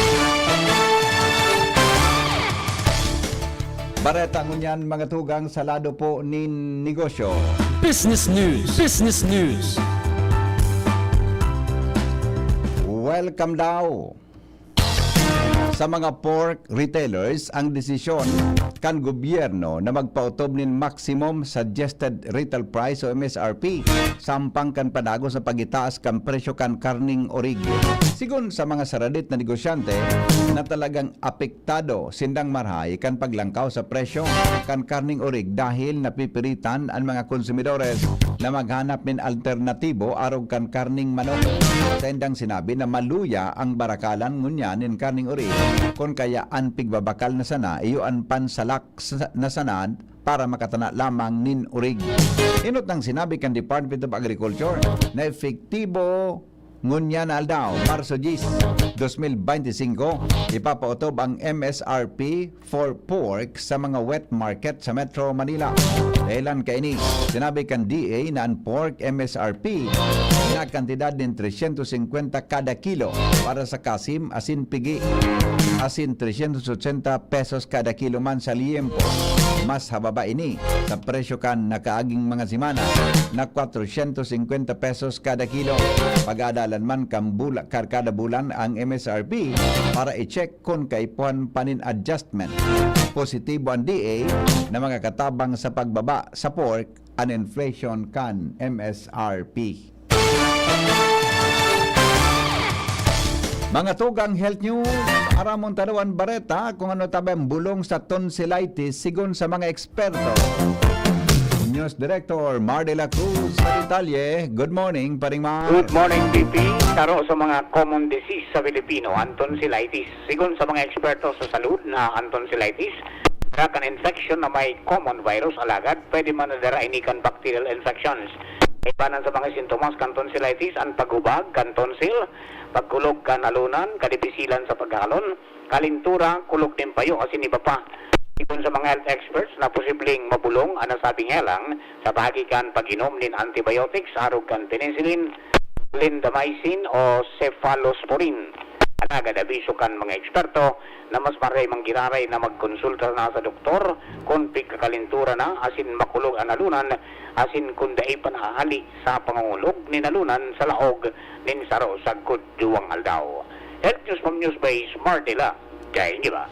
Bareta ngunyan, mga tugang, sa lado po nin negosyo. Business News. Business News. Welcome daw. Sa mga pork retailers, ang desisyon kan gobyerno na magpaotob nin maximum suggested retail price o M S R P, sampang kan padagos na pag-itaas kan presyo kan karning orig. Sigon sa mga saradit na negosyante na talagang apektado sindang marahay kan paglangkaw sa presyo kan karning orig dahil napipiritan an mga konsumidores na maghanap nin alternatibo arog kan karning manok. Saindang sinabi na maluya ang barakalan ngunyan nin karning orig, kun kaya an pigbabakal na sana iyo an pansalak sa, na sana para makatana lamang nin orig. Enot nang sinabi kan Department of Agriculture na epektibo ngunyan na aldaw, Marso diyes, dos mil bente singko, ipapaotob ang M S R P for pork sa mga wet market sa Metro Manila. Dahilan kaini, sinabi kan D A na an pork M S R P na kantidad nin tresyentos singkwenta kada kilo para sa kasim asin pigi, asin tresyentos otsenta pesos kada kilo man sa liyempo. Mas hababa ini sa presyo kan nakaaging mga semana na kwatrosyentos singkwenta pesos kada kilo. Pag-aadalan man kan bula-, kar-, kada bulan ang M S R P para i-check kun kaipuhan pa nin adjustment. Positibo an D A na makakatabang sa pagbaba sa pork an inflation kan M S R P. Mga tugang health news, aramon ta daw an bareta kung ano tabi ang bulong sa tonsillitis sigon sa mga eksperto. News Director Mar de la Cruz sa detalye. Good morning, Paring Mar. Good morning, B P. Saro sa mga common disease sa Pilipino, ang tonsillitis. Sigon sa mga eksperto sa salud na ang tonsillitis, dara kan infection na may common virus, alagad pwede man na dara ini kan bacterial infections. Kaibanan sa mga sintomas kan tonsillitis, ang paghubag kan tonsil, pagkulog kan alunan, kadipisilan sa paghahalon, kalintura, kulog nin payo, asin iba pa. Sigon sa mga health experts na posibleng mabulong an nasabing helang sa paagi kan pag-inom nin antibiotics, arog kan penicillin, clindamycin o cephalosporin. Alagad abiso kan mga eksperto na mas maray manggiraray na magkonsulta na sa doktor kun pigkakalintura na asin makulog an alunan, asin kun dai pa nahahali sa pangongulog nin alunan sa laog nin saro sagkod duwang aldaw. Health News from Newsbase, Mar de la Cruz. Dai niba?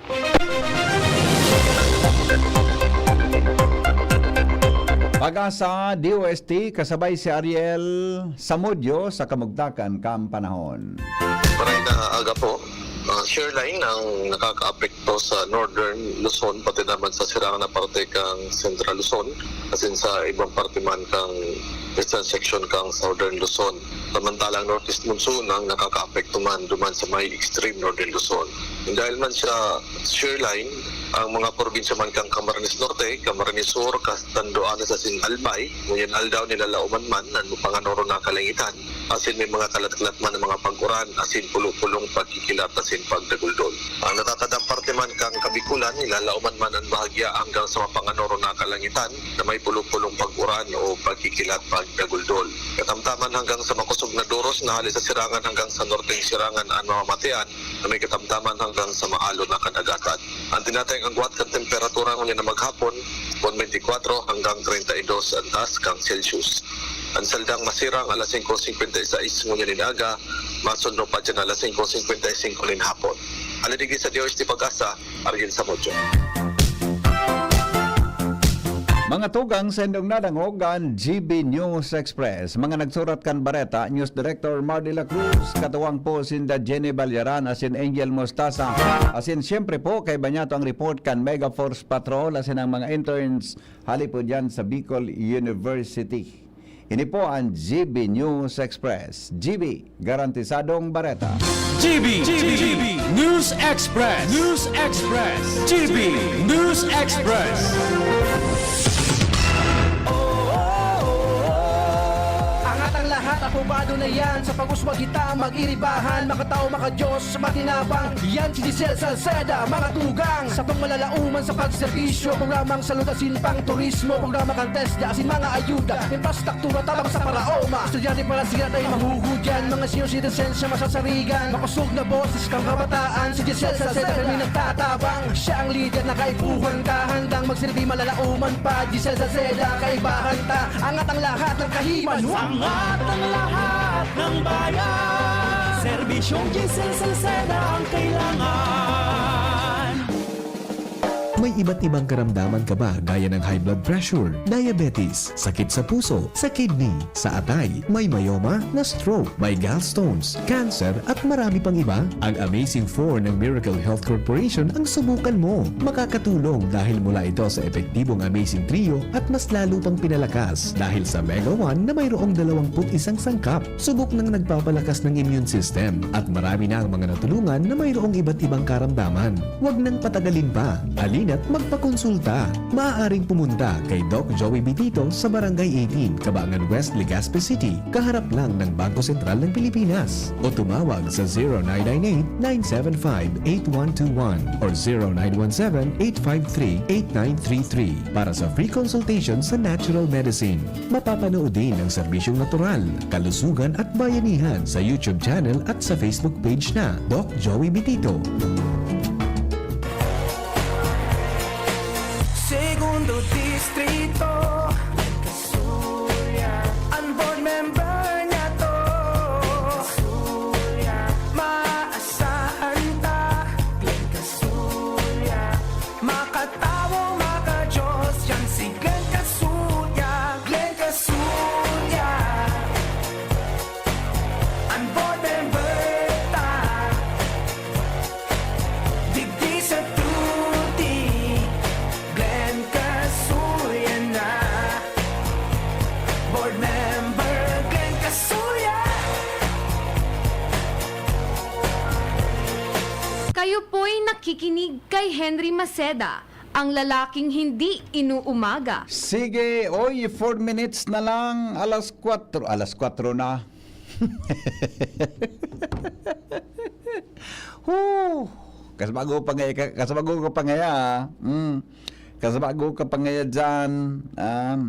Pag-asa, D O S T, kasabay si Ariel Samudyo sa kamugtakan kan panahon. Maray na aga po. Ah, shear line ang nakakaapekto sa Northern Luzon, pati naman sa sirangan na parte kang Central Luzon, asin sa ibang parte man kang Eastern section kang Southern Luzon. Samantalang northeast monsoon ang nakakaapekto man duman sa may extreme Northern Luzon. Dahil man sa shear line, ang mga probinsya man kang Camarines Norte, Camarines Sur, Catanduanes asin Albay, ngunyan aldaw nilalaoman man an mapanganoron na kalangitan, asin may mga kalat-kalat man na mga pag-uran, asin pulo-pulong pagkikilat asin pagdaguldol. Ang natatadang parte man kang Kabikulan, nilalaoman man an bahagya hanggang sa mapanganoron na kalangitan na may pulo-pulong pag-uran o pagkikilat, pagdaguldol. Katamtaman hanggang sa makosog na doros na hali sa sirangan hanggang sa norteng sirangan an mamamatean na may katamtaman hanggang sa maalon na kadagasan. An tinatayang agwat kan temperatura ngunyan na maghapon, pon bente kwatro hanggang treinta y dos an taas kang Celsius. An saldang masirang alas singko singkwenta y sais ngunyan nin aga, masundo pa diyan alas singko singkwenta y singko nin hapon. Hali digdi sa D O S T Pag-asa, Ariel Samudyo. Mga tugang, sa indong nadangog an G B News Express. Mga nagsurat kan bareta, News Director Mar de la Cruz, katuwang po sinda Jenny Balyaran asin Angel Mostaza. Asin siyempre po, kaiba niya to ang report kan Mega Force Patrol asin ang mga interns hali po dyan sa Bicol University. Ini po ang G B News Express. G B, garantisadong bareta. G B, G B, News Express, News Express, G B News Express. Angat ang lahat, aprobado na yan. Sa pag-uswag kita, mag-iribahan, makatao, makadiyos, matinabang. Yan si Giselle Salceda, mga tugang. Sa pangmalalaoman sa pagserbisyo, programang salud asin pang turismo, programa kan TESDA asin mga ayuda, infrastruktura tabang sa paraoma. Estudyante para siya tayo mahuhudyan, mga senior citizens siya masasarigan. Makosog na boses kang kabataan, si Giselle Salceda kami nagtatabang. Siya ang lider na kaipuhan ka, handang magsilbi malalaoman pa. Giselle Salceda, kaibahan ta, angat ang lahat ng kahiman. Angat ang lahat ng bayan. Serbisyong Giselle Salceda ang kailangan. May iba't ibang karamdaman ka ba, gaya ng high blood pressure, diabetes, sakit sa puso, sa kidney, sa atay, may myoma, na stroke, may gallstones, cancer, at marami pang iba? Ang Amazing Four ng Miracle Health Corporation ang subukan mo. Makakatulong dahil mula ito sa epektibong Amazing Trio at mas lalo pang pinalakas dahil sa Mega One na mayroong dalawampu't isang sangkap. Subok nang nagpapalakas ng immune system at marami na ang mga natulungan na mayroong iba't ibang karamdaman. Huwag nang patagalin pa. Halina at magpakonsulta. Maaaring pumunta kay Doc Joey Bitito sa Barangay eighteen, Cabangan West, Legazpi City, kaharap lang ng Bangko Sentral ng Pilipinas. O tumawag sa zero nine nine eight, nine seven five, eight one two one or zero nine one seven, eight five three, eight nine three three para sa free consultation sa natural medicine. Mapapanood din ang serbisyong natural, kalusugan at bayanihan sa YouTube channel at sa Facebook page na Doc Joey Bitito. Segundo Distrito, Glenn Casulla. An board member niyato, Casulla. Maasahan ta, Glenn Casulla. Makatawo, makadiyos, yan si Glenn Casulla. Glenn Casulla. An board member ta, digdi sa tuti, Glenn Casulla na. Board member Glenn Casulla. Kayo po'y nakikinig kay Henry Maceda, ang lalaking hindi inuumaga. Sige, oy, four minutes na lang, alas kwatro, alas kwatro na. Huh! Kasabago pa ngaya, kasabago ka pa ngaya, ah. Mm. Kasabago ka pa ngaya dyan. Um,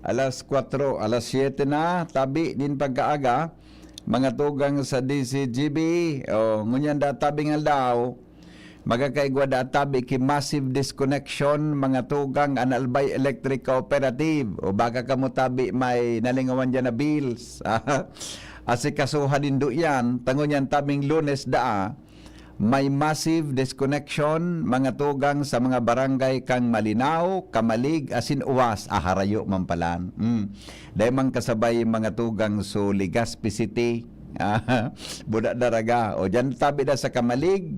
alas kwatro, alas siyete na, tabi nin pagkaaga, mga tugang sa D C G B. O, ngunyan da tabing aldaw, magkakaigwa da tabi ki massive disconnection, mga tugang an Albay Electric Cooperative. O baka kamo tabi may nalingawan dyan na bills. Asikasuhan nindo yan, tango niyan tabing Lunes daa, may massive disconnection, mga tugang sa mga barangay kan Malinao, Camalig, asin Uwas. Ah, harayo man palan. Mm. Dai man kasabay mga tugang so Legazpi City. Ah, Buda Daraga. O dyan tabi da sa Camalig,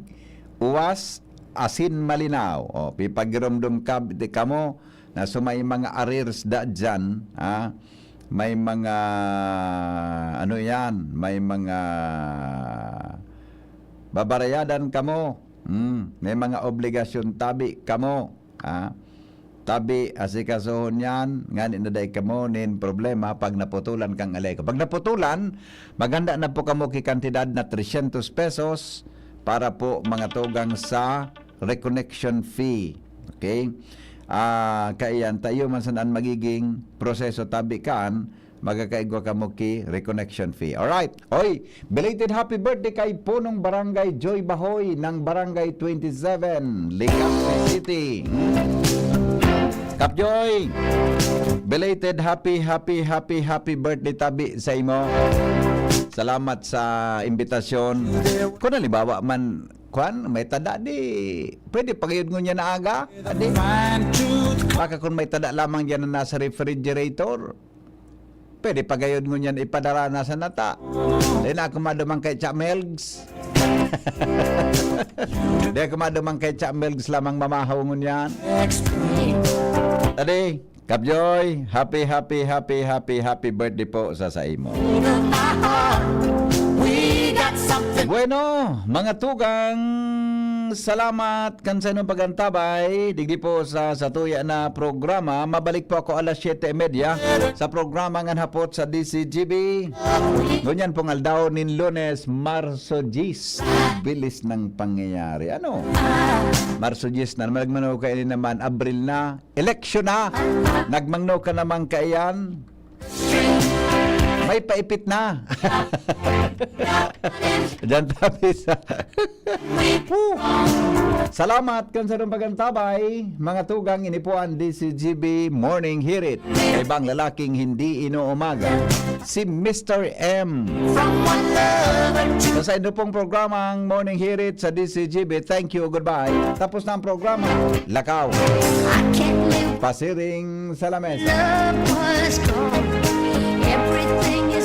Uwas, asin Malinao. O, pipagiromdom ka, di kamo, na so may mga arrears da dyan, ah, may mga, ano yan, may mga babarayadan kamo. Mm, may mga obligasyon tabi kamo. Ah, tabi, asikasohon yan, ngani na dai kamo nin problema pag naputulan kang alay ko. Pag naputulan, maganda na po kamo ki kantidad na trescientos pesos para po mga tugang sa reconnection fee. Okay? Ah, kaiyan, tayo man san an magiging proseso tabi kaan, magkakaigwa kamo ki reconnection fee. Alright. Oy, belated happy birthday kay Punong Barangay Joy Bahoy ng Barangay twenty-seven, Legazpi City. Kap Joy, belated happy, happy, happy, happy birthday tabi sa imo. Salamat sa imbitasyon. Kung halimbawa man, kwan, may tada di, pwede pagayod ngunyan na aga. Adi. Baka kung may tada lamang dyan na nasa refrigerator, pwede pagayod ngunyan ipadara na sa nata. Di na ako maduman kay Cha Melgs. Di ako maduman kay Cha Melgs lamang mamahaw ngunyan. Adi, Kap Joy, happy, happy, happy, happy, happy birthday po sa saimo. We got something. Bueno, mga tugang, salamat kan sa inyong pagantabay. Digdi po sa satuya na programa. Mabalik po ako alas siyete y media sa programa Ngan Hapot sa D C G B. Ngunyan pong aldaw nin Lunes, Marso diyes. Bilis ng pangyayari. Ano? Marso diyes na. Malagmano kayo naman, Abril na. Eleksyon na. Nagmangno ka naman kaiyan. May paipit na. Diyan tabi sa... Woo! Salamat kan sa inyong pagantabay. Mga tugang, ini po ang D C G B Morning Hirit. Kay bang lalaking hindi inuumaga. Si Mister M. Sa, sa inyo pong programang Morning Hirit sa D C G B, thank you, goodbye. Tapos na ang programa. Lakaw. I can't live Pasiring sa lamesa. love was gone. Everything